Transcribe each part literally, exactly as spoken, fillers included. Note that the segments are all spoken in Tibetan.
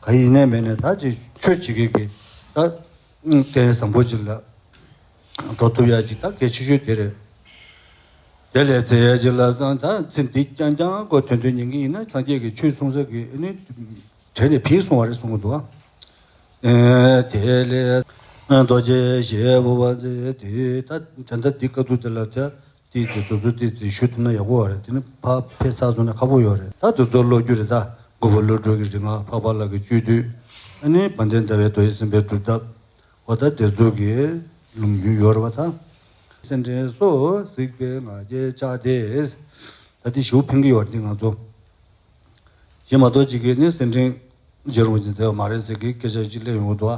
ག་ཡིན་ནའི་མེད་ནའི་ད་ཅིག་ཆོས་བྱེད་མཁན་གྱི་ད་རྟེན་བཟང་པོ་ཅིག་ལ་འགྲོ་ཐུབ་ཡ་ཅིག་ད་གལ་ཆེ་ཤོས་དེ་རེད། དེ་ལས་ཚེ་ཡ་ཅིག་ལ་སང་ད་ཚེ་འདི་རྐྱང་རྐྱང་ཁོ་དོན་དུ་ཉན་གྱི་ཡིན་ན་སངས་རྒྱས་ཀྱི་ཆོས་གསུང་ས་གི་ནི་གྲས་ནས་ཕྱིར་སོང་བ་རེད་གསུང་གི་འདུག་ཨ། ཨེ་དེ་ལས་རྡོ་རྗེ་ཞེས་པོ་བ་ཚེ་དེ་ད་ད་ལྟ་འདི་དཀའ་སྡུག་དེ་ལ་ད། དེ་དེ་དུས་ཚོད་དེ་དེ་ཞུ་ཐུབ་ན་ཡག་པོ་བ་རེད། དེ་ནི་ཕ་ཕེ་ཚག་སོང་ན་ཁག་པོ་ཡོད་རེད། ད་དུས་ཚོད་ཀློག་རྒྱུ་རེད། ད་མགོན་པོ་ཀླུ་སྒྲུབ་ཀྱི་རིག་སྔགས་འཕགས་པ་ལྷ་གི་སྤྱོད་བསྡུས། ཨ་ནི་དཔལ་ལྡན་ཟླ་བའི་མདོ་ཡི་སེམས་དཔའི་སྒྲུབ་ཐབས། འོ་ད་དེ་ཚོ་གི་ལུང་རྒྱུན་ཡོད་རེད་བ་ད། སེམས་ཅན་སོགས་གཟིགས་པའི་ང་རྒྱལ་ཆགས་ཏེ། ད་དེ་ཞུ་ཕན་གི་ཡོད་རེད་འདི་ང་ཚོ། ཞེས་མ་གཏོགས་ཅིག་གིས་ནི་སེམས་ཅན་རྗེ་རིན་པོ་ཆེ་མཛད་པ་མ་རེད་ཟེར་གི་སྐད་ཆ་ཅིག་སླེབས་ཡོང་གི་འདུག་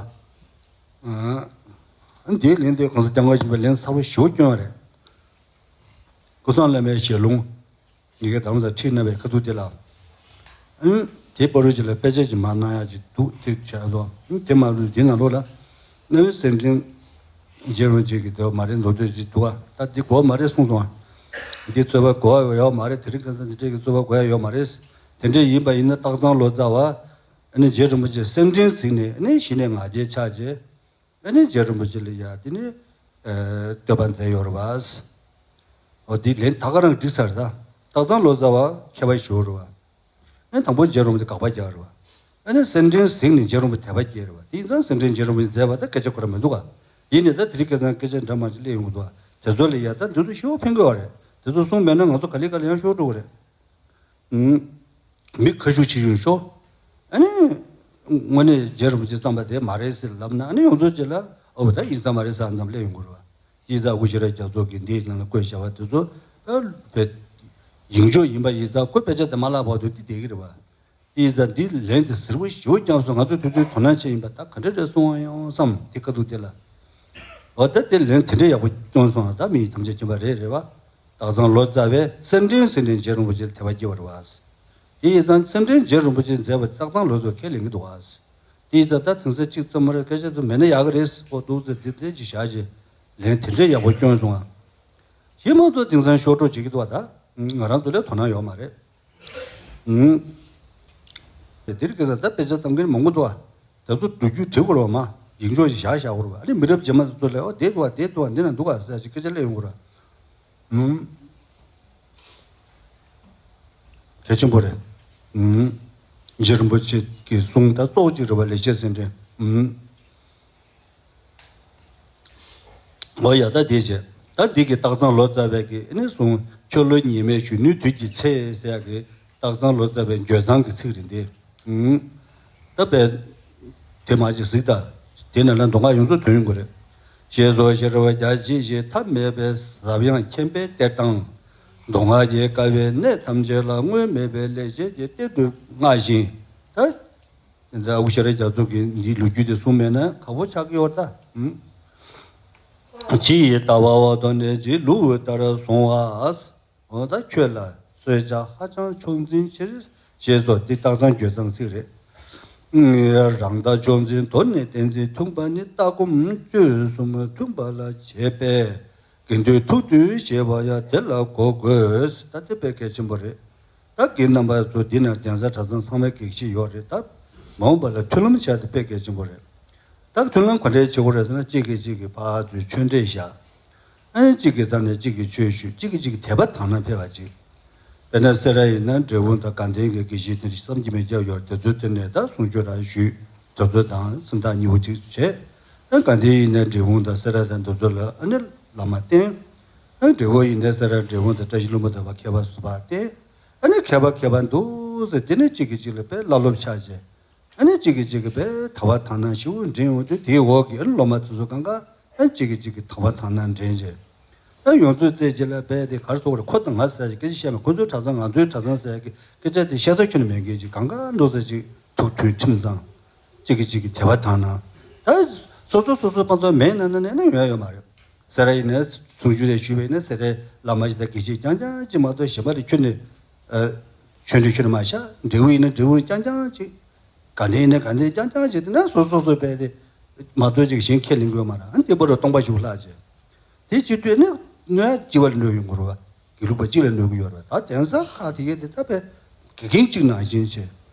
ཨ། འདིའི་ལན་དེ་གོང་ས་སྐྱབས་མགོན་ཆེན་པོས་ལན་གསལ་པོ་ཞེ་པོ་བསྐྱོན་པ་རེད། ཀུན་བཟང་བླ་མའི་ཞལ་ལུང་། ཉི་གེ་དམ་ས་ཁྲིད་གནང་བའི་ཁ་ཐུག་དེ་ལ། ཨང་། དེའི་བར་དུ་ཅིག་ལ་དཔེ་ཆ་ཅིག་མར་གནང་ཡག་ཅིག་འདུག་དེ་བྱས་སོ། ཨང་། དེ་མ་ལུས་དེ་ནང་ལོགས་ལ། རྣ་བའི་སེམས་ཅན། རྗེ་རིན་པོ་ཆེ་གི་དེ་མ་རེད་མདོ་སྡེ་ཅིག་འདུག་ཨ། ད་འདི་གོ་མ་རེད་གསུངས་སོང་ཨ། འདི་རྩོད་པ་གོ་ཡ་ཡོད་མ་རེད། དེ་རིང་ཁ་སང་འདི་འདྲས་ཀྱི་རྩོད་པ་གོ་ཡ་ཡོད་མ་རེད། དེ་འདྲས་ཡིན་པ་ཡིན་ན་སྟག་ཚང་ལོ་ཙཱ་བ། ཨ་ནི་རྗེ་རིན་པོ་ཆེ་སེམས་ཅན་གཟིགས་ནས་ཨ་ནི་གཞི་ནས་ང་རྒྱལ་ཆགས་རྗེས། ཨ་ནི་རྗེ་རིན་པོ་ཆེ་ལ་ཡ་དེ་ནི་ཨ་བསྟོད་པ་མཛད་ཡོད་རེད་བ། འོ་འདི་ལན་ད་ག་རང་འགྲིག་ཚར་ད། སྟག་ཚང་ལོ་ཙཱ་བ་མཁས་པ་ཞུ་རེད་བ། ཨ་ནི་དང་པོ་རྗེ་རིན་པོ་ཆེ་དགག་པ་རྒྱག་རེད་བ། ཨ་ནི་སེམས་ཅན་གཟིགས་ནས་རྗེ་རིན་པོ་ཆེ་དད་པ་སྐྱེས་རེད་བ། དེ་ཡིན་ཙང་སེམས་ཅན་རྗེ་རིན་པོ་ཆེ་མཛད་པ་ད་སྐད་ཆ་ཁོ་རང་མི་འདུག་ག། ཡིན་ནའི་ད་དེ་རིང་ཁ་སང་སྐད་ཆ་འདྲ་མ་ཞིག་སླེབས་ཡོང་གི་འདུག་བ། དེ་ཚོ་ལ་ཡ་ད་འདི་ཚོ་ཞེ་པོ་ཕན་གི་བ་རེད། དེ་ཚོ་གསུངས་མེད་ན་ང་ཚོ་ག་ལེ་ག་ལེ་ཡང་ཤོར་འགྲོ་གི་རེད། ཨུམ། མི་ཁ་ཤུགས་ཆེ་ཤོས་ཤོག་ཨ་ནི། དངོས་གནས་རྗེ་རིན་པོ་ཆེ་བརྩམས་པ་དེ་མ་རེད་ཟེར་ལབ་ན་ཨ་ནི་ཡོངས་རྫོགས་ཅིག་ལ་ཨོ་ད་ཡིན་ས་མ་རེད་ཟེར་ཙམ་སླེབས་ཡོང་གི་རེད་བ། ཡིན་ཙང་དབུ་ཞྭ་ར་རྒྱ་མཚོ་གིས་འདིའི་ནང་ལ་བཀོད་བཞག་པ་དེ་ཚོ་ཨ་བས་ཡིག་འཇོག་ཡིན་པ་ཡིན་ཙང་ཁོ་དཔེ་ཆ་དེ་མ་བཀླགས་བར་དུ་འདི་བསྡད་ཀྱི་རེད་བ། ཡིན་ཙང་འདི་ལན་དེ་ཟུར་པོ་ཞེ་པོ་བརྐྱངས་སོང་། ང་ཚོ་དུས་ཚོད་དོ་སྣང་ཆེ་ཡིན་པ་ད་ག་འདྲ་རེད་གསུང་བ་ཡང་བསམ་དེ་ཁ་ཐུག་དེ་ལ། འོ་ད་དེ་ལན་དེ་འདྲ་ཡག་པོ་བསྐྱོན་སོང་ད་མི་ཡི་དམ་བཅའ་ཁྱིམ་པ་རེད་རེད་བ། སྟག་ཚང་ལོ་ཙཱ་བས་སེམས་ཅན་སེམས་ཅན་རྗེ་རིན་པོ་ཆེ་ལ་དད་པ་སྐྱེ་བ་རེད་བ། དེ་ཡིན་ཙང་སེམས་ཅན་རྗེ་རིན་པོ་ཆེས་མཛད་པ་སྟག་ཚང་ལོ་ཙཱ་ཁས་ལེན་གྱི་འདུག་བ། དེ་ཡིན་ཙང་ད་དེང་སང་གཅིག་ཙམ་མ་རེད་སྐད་ཆ་ཚོ་མེད་ན་ཡག་གི་རེད་ཨོ་འདུག་ཟེར་དེ་འདྲ་ཅིག་བཞག་རྗེས་ལན་དེ་འདྲ་ཡག་པོ་བསྐྱོན་སོང་ཨ། ཞེས་མ་གཏོགས་དེང་སང་ཤོར་འགྲོ་བྱེད་ཀྱི་འདུག་བ་ད། ང་རང་ཚོ་ལ་དོ་སྣང་ཡོད་མ་རེད། ཨུམ། དེ་རིང་ཁ་སང་ད་དཔེ་ཆ་བརྩམས་མཁན་མང་པོ་འདུག་བ། དེ་ཚོ་བསྡུ་རྒྱུ་བྲིས་དགོས་རེད་བ་མ། ཡིག་འཇོག་ཞིག་བཞག་བཞག་དགོས་རེད་བ། ཨ་ནི་མི་རབས་རྗེས་མ་དེ་ཚོ་ལ་ཨོ་དེ་འདུག་བ་དེ་འདུག་བ་འདི་ན་འདུག་བ་ཟེར་ཅིག་སྐད་ཆ་སླེབས་ཡོང་གི་རེད། ཨུམ། གལ་ཆེན་པོ་རེད། ཨུམ། རྗེ་རིན་པོ་ཆེ་གི་གསུང་ད་ཙོག་ཅིག་རེད་བ་ལེགས་བཤད་སེམས་འགྲེལ། ཨུམ། འོ་ཡ་ད་དེ་བྱས། ད་འདི་གི་སྟག་ཚང་ལོ་ཙཱ་བའི་གི་ཨ་ནི་གསུང་ཁྱོད་ལོ་ཉི་མའི་གཞོན་ནུའི་དུས་ཀྱི་ཚེ་ཟེར་ཡ་གི་སྟག་ཚང་ལོ་ཙཱ་བའི་འགྱོད་ཚངས་ཀྱི་ཚིག་རེད་འདི། ཨུམ། ད་པས། དེ་མ་ཅིག་གཟིགས་དང་། དེ་ནས་ལ་མདོ་སྔགས་ཡོངས་རྫོགས་ཐོན་ཡོང་གི་རེད། ཞེས་སོགས་ཤེས་རབ་རྒྱ་ཆེ་ཞིང་ཐ་མལ་པའི་ཟབ་ཡངས་མཁྱེན་པའི་གཏེར་དང་། མདོ་སྔགས་ཀྱི་དཀའ་བའི་གནད་ཐམས་ཅད་ལ་སྔོན་མེད་པའི་ལེགས་བཤད་ཀྱི་གཏེར་དུ་བསྔགས་ཤིང་། ད། དེ་ཚོ་དབུ་ཞྭ་ར་རྒྱ་མཚོ་གིས་འདིའི་ལོ་རྒྱུས་དེ་གསུངས་མེད་ན་ཁག་པོ་ཆགས་ཀྱི་ཡོད་ད། ཨུམ། ཇི་ཡི་ལྟ་བ་འོག་ཏུ་གནས་ཀྱི་ལུགས་ལྟར་བཟུང་བ། འོ་ད་ཁྱོད་ལ་གསོལ་ཇ་ཧ་ཅང་ཕྱོགས་འཛིན་ཆེར། ཞེས་སོགས་འདི་སྟག་ཚང་འགྱོད་ཚངས་ཚིག་རེད། རང་ལྟ་ཕྱོགས་འཛིན་དོར་ནས་བསྟན་འཛིན་མཐུན་པ་ནི། ལྟ་སྒོམ་སྤྱོད་གསུམ་མཐུན་པ་ལ་བྱེད་པས། དགེ་འདུན་ཐུགས་མཐུན་ཞེས་པ་ཡང་དེ་ལ་གོ་དགོས། ད་དེ་དཔེ་གལ་ཆེན་པོ་རེད། ད་དགེ་རྣམ་པ་ཚོ་འདི་ན་གདན་ས་གྲྭ་ཚང་ཚང་མའི་གེགས་བྱེད་ཡོད་རེད་ད། མ་འོངས་པ་ལ་མཐུན་ལམ་བྱ་དེ་དཔེ་གལ་ཆེན་པོ་རེད། ད་མཐུན་ལམ་ག་འདྲའི་བྱེད་དགོས་རེད་ཟེར་ན་གཅིག་གིས་གཅིག་གི་ཕར་ཚུར་ཆོས་འབྲེལ་བཞག་ཨ་ནི་གཅིག་གི་རྩ་ནས་གཅིག་གི་ཆོས་ཞུ་གཅིག་གིས་གཅིག་གི་དད་པ་དག་སྣང་ཕེབས་པ་གཅིག་དཔེར་ན་སེ་ར་ཡིན་ན་འབྲས་སྤུངས་དང་དགའ་ལྡན་གྱི་དགེ་བཤེས་དེ་བསམ་གྱིས་མི་ཁྱབ་ཡོད་རེད། དེ་ཚོའི་དེ་ནས་ད་གསུང་ཆོས་རང་ཞུས། དེ་ཚོ་དང་སེམས་ཐག་ཉེ་བོ་གཅིག་བྱས། ཨ་དགའ་ལྡན་ཡིན་ན་འབྲས་སྤུངས་དང་སེ་ར་དང་དེ་ཚོ་ལ་ཨ་ནི་བླ་མ་བསྟེན། ཨ་འབྲས་སྤུངས་ཡིན་ན་སེ་ར་འབྲས་སྤུངས་དང་བཀྲ་ཤིས་ལྷུན་པོ་དང་བ་མཁས་པ་སུ་བ་བསྟེན། ཨ་ནི་མཁས་པ་མཁས་པ་འདུག་ཟེར་དེ་ནས་གཅིག་གིས་གཅིག་ལ་དཔེ་བླ་སློབ་ཆགས་བྱས། ཨ་ནི་གཅིག་གིས་གཅིག་གི་དཔེ་དད་པ་དག་སྣང་ཞེ་པོ་འདྲེན་ཡོང་དུས་དེའི་འོག་གི་ཨ་ནི་སློབ་མ་དེ་ཚོ་གང་ག་ཨ་ནི་གཅིག་གིས་གཅིག་གི་དད་པ་དག་སྣང་འདྲེན་བྱས། ཨ་ཡོངས་རྫོགས་བལྟས་རྗེས་ལ་དཔེ་དེ་ག་རེ་ཟེར་དགོས་རེད། ཁོ་དང་ང་ཟེར་ཡ་ཞིག་སྐད་ཆ་བཤད་མེད། ཁོ་ཚོའི་གྲྭ་ཚང་ང་ཚོའི་གྲྭ་ཚང་ཟེར་ཡ་གི་སྐད་ཆ་དེ་བཤད་ས་ཁྱོན་ནས་མེད་མཁན་ཅིག་གང་ག་འགྲོ་ས་ཅིག་ཐུགས་མཐུན་ཁྲིམས་གཙང་། གཅིག་གིས་གཅིག་གི་དད་པ་དག་སྣང་། ད་སོ་སོ་སོ་སོ་སྤང་ཐོག་མེད་ན་ན་ནས་ན་ཡོང་ཡ་ཡོད་མ་རེད། སེ་ར་ཡིན་ན་གསུང་ཆོས་དེ་ཞུས་པ་ཡིན་ན་སེ་རའི་བླ་མ་ཞིག་དང་དགེ་བཤེས་རྐྱང་རྐྱང་ཅིག་མ་གཏོགས་གཞན་པ་ལ་ཁྱོན་ནས། ཨ། ཆོས་འབྲེལ་ཁྱོན་ནས་མ་བཞག་འབྲས་སྤུངས་ཡིན་ན་འབྲས་སྤུངས་རྐྱང་རྐྱང་ཅིག་དགའ་ལྡན་ཡིན་ན་དགའ་ལྡན་རྐྱང་རྐྱང་ཅིག་དེ་ན་སོ་སོ་སོ་སོ་དཔེ་དེ་མ་གཏོགས་ཅིག་གཞན་ཁས་ལེན་དགོས་མ་རེད། ཨ་འདི་པར་སྟོང་པ་ཞིག་ལྷག་བྱས། དེ་བྱེད་དུས་ནི་གནོད་ཡ་ལྕི་བ་ལ་གནོད་ཡོང་གི་རེད་བ། དགེ་ལུགས་པ་གཅིག་ལ་གནོད་ཀྱི་ཡོད་རེད་བ། ད་གདན་ས་ཁག་དེ་གའི་དེ་ད་དཔེ་དགེ་རྒན་གཅིག་ནང་བཞིན་བྱས།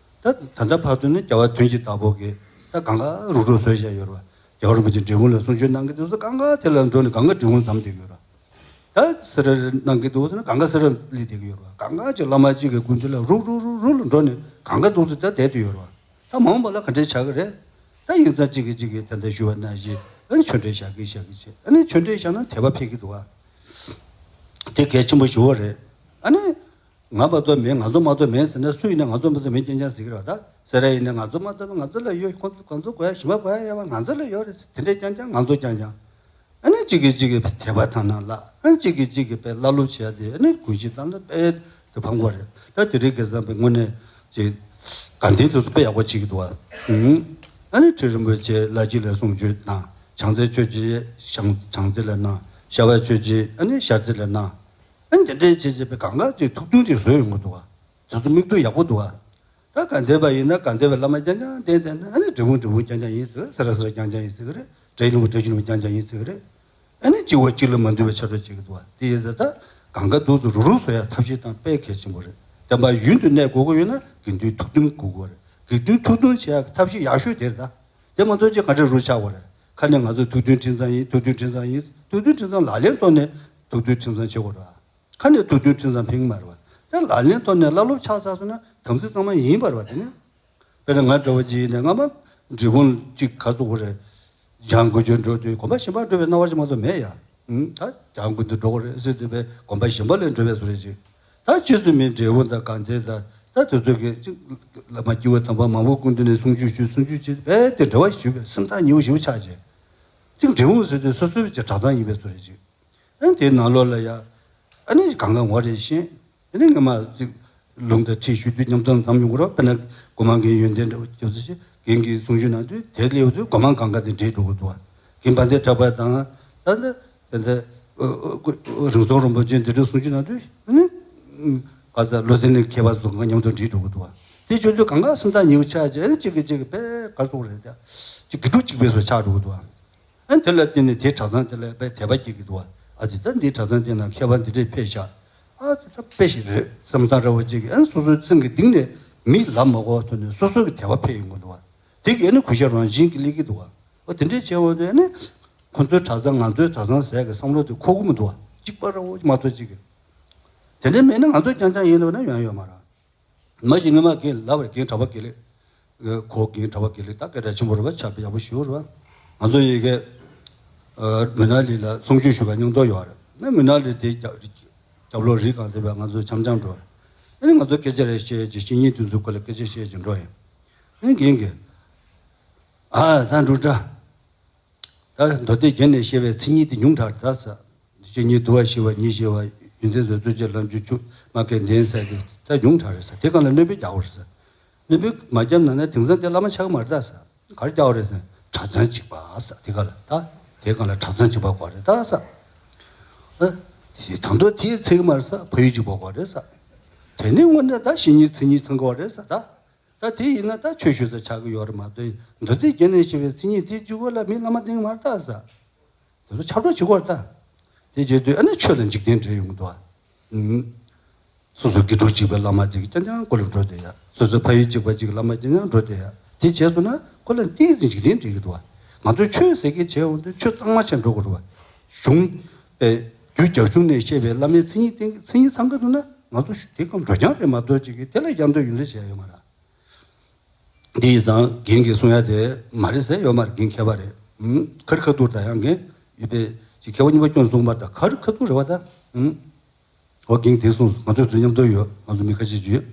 ད་ད་ལྟ་བར་དུ་ནི་རྒྱལ་བ་དོན་གྱི་བདག་པོ་གིས་ད་གང་ག་རུག་རུག་བཟོས་བཞག་ཡོད་རེད་བ། རྒྱལ་བ་རིན་པོ་ཆེ་འབྲས་སྤུངས་ལ་གསུང་ཆོས་གནང་གི་འདུག་ཟེར། གང་ག་དེ་ལ་འགྲོ་ནས་གང་ག་འབྲས་སྤུངས་འཛོམས་བསྡད་ཡོད་རེད་བ། ད་སེ་ར་གནང་གི་འདུག་ཟེར་ན་གང་ག་སེ་ར་སླེབས་བསྡད་ཀྱི་ཡོད་རེད་བ། གང་ག་ཅིག་བླ་མ་གཅིག་གི་སྐུ་མདུན་ལ་རུག་རུག་རུག་རུག་ལ་འགྲོ་ནས་གང་ག་འདུག་ཟེར་ད་བསྡད་དུ་ཡོད་རེད་བ། ད་མ་འོངས་པ་ལ་ག་འདྲས་བྱ་གི་རེད། ད་ཡིན་ཙང་གཅིག་གིས་གཅིག་གིས་ད་ལྟ་ཞུ་བ་ནང་བཞིན་ཨ་ནི་ཆོས་འབྲེལ་བཞག་གི་བཞག་གི་བྱས། ཨ་ནི་ཆོས་འབྲེལ་བཞག་ན་དད་པ་འཕེལ་གི་འདུག་བ། དེ་གལ་ཆེན་པོ་ཞེ་པོ་རེད། ཨ་ནི་ང་མ་གཏོགས་མེད། ང་ཚོ་མ་གཏོགས་མེད་ཟེར་ན་སུ་ཡིན་ན་ང་ཚོ་མ་གཏོགས་མེད་རྐྱང་རྐྱང་ཟེར་གི་རེད་བ། ད་སེ་ར་ཡིན་ན་ང་ཚོ་མ་གཏོགས་མེད། ང་ཚོ་ལ་ཡོད། ཁོང་ཚོ་ཁོང་ཚོ་དགོས་ཡ་ཞིམ་པ་དགོས་ཡ་ཡོད་པ་ང་ཚོ་ལ་ཡོད་རེད། དེ་འདྲས་རྐྱང་རྐྱང་ང་ཚོ་རྐྱང་རྐྱང་། ཨ་ནི་གཅིག་གིས་གཅིག་གི་དད་པ་དང་ནང་བླངས། ཨ་ནི་གཅིག་གིས་གཅིག་གི་དཔེ་བླ་སློབ་བྱས་ཏེ་ཨ་ནི་དགོངས་གཞི་བཏང་ན་དཔེ་དེ་ཕན་གི་རེད། ད་དེ་རིང་ཁ་སང་པའི་དངོས་གནས་ཅིག་དགའ་ལྡན་དེ་ཚོ་དཔེ་ཡག་པོ་བྱེད་ཀྱི་འདུག་བ། ཨ་ནི་ཁྲི་རིན་པོ་ཆེ་ལྷ་སྐྱིད་ལ་གསུང་ཆོས་གནང་། བྱང་རྩེ་ཆོས་རྗེ་བྱང་བྱང་རྩེ་ལ་གནང་། ཤར་བ་ཆོས་རྗེ་ཨ་ནི་ཤར་རྩེ་ལ་གནང་། ཨ་ནི་དེ་འདྲས་བྱས་བྱས་པའི་གང་ག་ཅིག་ཐུགས་མཐུན་ཅིག་བཟོས་ཡོང་གི་འདུག་བ། དེ་ཚོ་མིག་ལྟོས་ཡག་པོ་འདུག་བ། ད་དགའ་ལྡན་པ་ཡིན་ན་དགའ་ལྡན་པའི་བླ་མ་རྐྱང་རྐྱང་བསྟེན་བསྟེན་ན་ཨ་ནི་འབྲས་སྤུངས་འབྲས་སྤུངས་རྐྱང་རྐྱང་ཡིན་ཟེར། སེ་ར་སེ་ར་རྐྱང་རྐྱང་ཡིན་ཟེར་གི་རེད། འབྲས་སྤུངས་འབྲས་སྤུངས་རྐྱང་རྐྱང་ཡིན་ཟེར་གི་རེད། ཨ་ནི་གཅིག་བ་གཅིག་ལ་མ་འདུས་པའི་ཆ་འདྲ་བྱེད་ཀྱི་འདུག་བ། དེ་ཡིན་ཙང་ད་གང་ག་འདུག་ཚོ་རུག་རུག་བཟོ་ཡ་ཐབས་ཤེས་དང་དཔེ་གལ་ཆེན་པོ་རེད། བསྟན་པ་ཡུན་དུ་གནས་དགོས་ཀྱི་ཡོད་ན་དགེ་འདུན་ཐུགས་མཐུན་དགོས་ཀྱི་རེད། དགེ་འདུན་ཐུགས་མཐུན་བྱེད་ཡ་གི་ཐབས་ཤེས་ཡག་ཤོས་དེ་རེད་ད། དེ་མ་གཏོགས་ཅིག་ག་འདྲ་རུག་ཆགས་པ་རེད། ཁ་ནས་ང་ཚོ་ཐུགས་མཐུན་ཁྲིམས་གཙང་ཡིན། ཐུགས་མཐུན་ཁྲིམས་གཙང་ཡིན། ཐུགས་མཐུན་ཁྲིམས་གཙང་ལག་ལེན་ཐོག་ནས་ཐུགས་མཐུན་ཁྲིམས་གཙང་བྱེད་དགོས་རེད། ཁ་ནས་ཐུགས་མཐུན་ཁྲིམས་གཙང་ཕན་གྱི་མ་རེད་བ། དེ་ལག་ལེན་ཐོག་ནས་བླ་སློབ་ཆགས་ཚར་སོང་ན་དམ་ཚིག་གཙང་མ་ཡིན་པ་རེད་བ། དེ་ནི་དཔེར་ན་ང་འདྲ་བོ་ཅིག་ཡིན་ན་སྔ་མ་འབྲས་སྤུངས་ཅིག་ག་ཚོད་དགོས་རེད། འཇང་དགུན་ཆོས་འགྲོ་དུས་དགོན་པ་གཞན་པར་འགྲོ་བའི་སྣང་བ་ཞིག་མ་གཏོགས་མེད་ཡ། ཨུམ། ད་འཇང་དགུན་དུ་འགྲོ་དགོས་རེད་ཟེར་དུས་པའི་དགོན་པ་གཞན་པ་ལ་འགྲོ་བའི་བཟོ་འདྲ་ཅིག་ད་རྗེས་སུ་མི་འབྲས་སྤུངས་དང་དགའ་ལྡན་དང་ད་དེ་ཚོ་གི་ཅིག་བླ་མ་སྐྱེས་བུ་དམ་པ་མང་པོ་སྐུ་མདུན་ནས་གསུང་ཆོས་ཞུས། གསུང་ཆོས་བྱས་པས་དེ་འབྲེལ་བ་ཞུས་པས་སེམས་ཐག་ཉེ་བོ་ཞེ་པོ་ཆགས་བྱས། ཅིག་འབྲས་སྤུངས་ཟེར་དུས་སོ་སོའི་ཅིག་གྲྭ་ཚང་ཡིན་པའི་བཟོ་འདྲ་ཅིག་ཨ་ནི་དེའི་ནང་ལོགས་ལ་ཡ། ཨ་ནི་གང་ག་ངོ་རེ་ཤེས། ཨ་ནི་སྔ་མ་ཅིག་ལུང་དང་ཁྲིད་ཞུ་དུས་མཉམ་དུ་འཛོམས་ཡོང་གི་རེད། དཔེར་ན་སྒོ་མང་གི་ཡོན་ཏན་འདྲ་བོ་སྐྱབས་སུ་མཆི་རྒན་གྱིས་གསུང་ཆོས་གནང་དུས་དེ་སླེབས་དུས་སྒོ་མང་གང་ག་དེ་འདྲེས་འགྲོ་གི་འདུག་བ། རྒན་དཔལ་ལྡན་གྲགས་པ་དང་ད་ལྟ་དེ་འདྲ་རིང་ཚོགས་རིན་པོ་ཆེ་འདི་འདྲ་གསུང་ཆོས་གནང་དུས་ཨ་ནི་ག་ས་ལོ་ཙཱ་ནའི་མཁས་པ་ཚོ་གང་ག་མཉམ་དུ་འདྲེས་འགྲོ་གི་འདུག་བ། དེ་བྱུང་དུས་གང་ག་སེམས་ཐག་ཉེ་བོ་ཆགས་བྱས་ཨ་ནི་གཅིག་གིས་གཅིག་གི་དཔེ་ག་རེ་ཟེར་དགོས་རེད། ཅིག་དགེ་ཕྲུག་གཅིག་པའི་བཟོ་ཆགས་འགྲོ་གི་འདུག་བ། ཨ་ནི་དེ་ལ་བརྟེན་ནས་དེའི་གྲྭ་ཚང་དེ་ལ་དཔེ་དད་པ་སྐྱེ་གི་འདུག་བ། ཨ་ཙི་ད་འདིའི་གྲྭ་ཚང་དེ་ན་མཁས་པ་འདི་འདྲས་ཕེབས་ཤག་ཨ་ཙི་ད་དཔེ་ཞིག་རེད་བསམ་སྟངས་འདྲ་བོ་ཅིག་ཨ་ནི་སོ་སོའི་སེམས་ཀྱི་གཏིང་ནས་མིས་ལབ་མ་དགོས་པ་ཐོག་ནས་སོ་སོ་གི་དད་པ་འཕེལ་ཡོང་གི་འདུག་བ། དེ་གི་ཨ་ནི་གུས་ཞབས་རང་བཞིན་གྱིས་སླེབས་ཀྱི་འདུག་བ། ཨོ་དེ་འདྲས་བྱས་འོང་དུས་ཨ་ནི་ཁོ་ཚོའི་གྲྭ་ཚང་ང་ཚོའི་གྲྭ་ཚང་ཟེར་གི་བསམ་བློ་དེ་འཁོར་གི་མི་འདུག་བ། གཅིག་པ་འདྲ་བོ་མ་གཏོགས་ཅིག་གི་དེ་འདྲས་མེད་ན་ང་ཚོ་རྐྱང་རྐྱང་ཡིན་ལབ་ན་ཡོང་ཡོད་མ་རེད། མ་གཞི་སྔོན་མ་རྒན་ལབ་པ་རེད། རྒན་གྲགས་པ་དགེ་ལེགས། ཁོ་རྒན་གྲགས་པ་དགེ་ལེགས་ད་སྐད་གྲགས་ཆེན་པོ་རེད་བ། ཆབ་ཡག་པོ་ཞེ་པོ་རེད་བ། ང་ཚོ་ཡི་གེ་མི་ནག་ལི་ལ་གསུང་ཆོས་ཞུ་བ་མཉམ་དུ་ཡོད་རེད། ན་མི་ནག་ལི་དེ་རྒྱབ་རྒྱབ་ལོགས་རི་སྒང་དེ་བས་ང་ཚོ་འཆམ་འཆམ་འགྲོ་རེད། ཨ་ནི་ང་ཚོ་སྐད་ཆ་རེ་བཤད་ཅིག་ཕྱི་ཉིན་དུས་ཚོད་ཁོ་ལ་སྐད་ཆ་བཤད་ཅིག་འགྲོ་ཡིན། ཨ་ནི་རྒན་གྱིས་ཨ་ད་འབྲུག་སྒྲ། ད་མདོ་སྡེ་རྒྱན་ནས་བཤད་པའི་མཚན་ཉིད་དེ་ཉུང་དྲགས་ད་ཟེར། ཆོས་ཉིད་དུ་བ་ཞི་བ་ཉིད་ཞི་བ་ཡོན་ཏན་བཟོད་རྩོལ་གྱི་ལམ་རྒྱུ་ཆུ་མ་སྐད་ལྡན་ཟེར་གི་ད་ཉུང་དྲགས་རེད་ཟེར། དེ་གང་ལ་སྣོན་པོ་རྒྱག་དགོས་རེད་ཟེར། སྣོན་པོ་མ་བརྒྱབ་ན་ན་དེང་སང་དེ་བླ་མ་ཆགས་ཀྱི་མ་རེད་ད་ཟེར། ག་རེ་རྒྱག་དགོས་རེད་ཟེར། གྲྭ་ཚང་གཅིག་པ་ཟེར་དེ་ག་ལ་ད། དེ་གང་ལ་གྲྭ་ཚང་གཅིག་པ་དགོས་རེད་ད་ཟེར། ཨ། དེ་དང་དུ་དེའི་ཚིག་མ་རེད་ཟེར། ཕ་ཡུལ་གཅིག་པ་དགོས་རེད་ཟེར། དེ་ནི་དངོས་གནས་ད་གཞིས་ཉིད་མཚན་ཉིད་ཚང་དགོས་རེད་ཟེར་ད། ད་དེ་ཡིན་ན་ད་ཆོས་ཞུ་ས་ཆགས་ཀྱི་ཡོད་རེད་མ་གཏོགས་མདོ་སྡེ་རྒྱན་ནས་བཤད་པའི་མཚན་ཉིད་དེ་གཅིག་པོ་ལ་མི་བླ་མ་བསྟེན་གྱི་མ་རེད་ད་ཟེར། དེ་ཚོ་ཆབ་སྒྲོག་བྱེད་དགོས་རེད་ད། དེ་བྱེད་དུས་ཨ་ནི་ཆོས་ལ་འཇིག་རྟེན་འདྲེས་ཡོང་གི་འདུག་ཨ། ཨུམ། སོ་སོ་དགེ་ཕྲུག་གཅིག་པའི་བླ་མ་གཅིག་རྐྱང་རྐྱང་སྐོར་ལ་འགྲོ་བསྡད་ཡ། སོ་སོ་ཕ་ཡུལ་གཅིག་པ་གཅིག་གི་བླ་མ་རྐྱང་རྐྱང་འགྲོ་བསྡད་ཡ། དེ་བྱས་སོང་ན་ཁོ་ལ་ཏོག་ཙམ་འཇིག་རྟེན་འདྲེས་ཀྱི་འདུག་ཨ། ང་ཚོས་ཆོས་ཟེར་མཁན་བྱས་འོང་དུས་ཆོས་གཙང་མ་བྱས་འགྲོ་དགོས་རེད་བ། གཞུང་། ཨེ། རྒྱུད་རྒྱ་གཞུང་ནས་བཤད་པའི་བླ་མའི་མཚན་ཉིད་བསྟན་མཚན་ཉིད་ཚང་གི་འདུག་ན་ང་ཚོ་དེ་གམ་འགྲོ་རྐྱང་རེད་མ་གཏོགས་ཅིག་གིས་དེ་ལ་ཡ་མདོ་ཡོན་ཏན་བྱས་ཡོད་མ་རེད། འདི་ཡིན་ཙང་རྒན་གྱིས་གསུང་ཡ་དེ་མ་རེད་ཟེར་ཡོད་མ་རེད། རྒན་མཁས་པ་རེད། ཨུམ། ཁ་རི་ཁ་ཐུག་ད་ཡང་རྒན་ཡོད་པའི་ཅིག་མཁས་པ་རྙིང་པ་སྐྱོན་གསུངས་པ་ད་ཁ་རི་ཁ་ཐུག་རེད་བ་ད། ཨུམ། འོ་རྒན་དེ་གསུངས་སོང་། ང་ཚོ་དེ་མཉམ་དུ་ཡོད། ང་ཚོ་མི་ཁ་ཤས་ཅིག་ཡོད།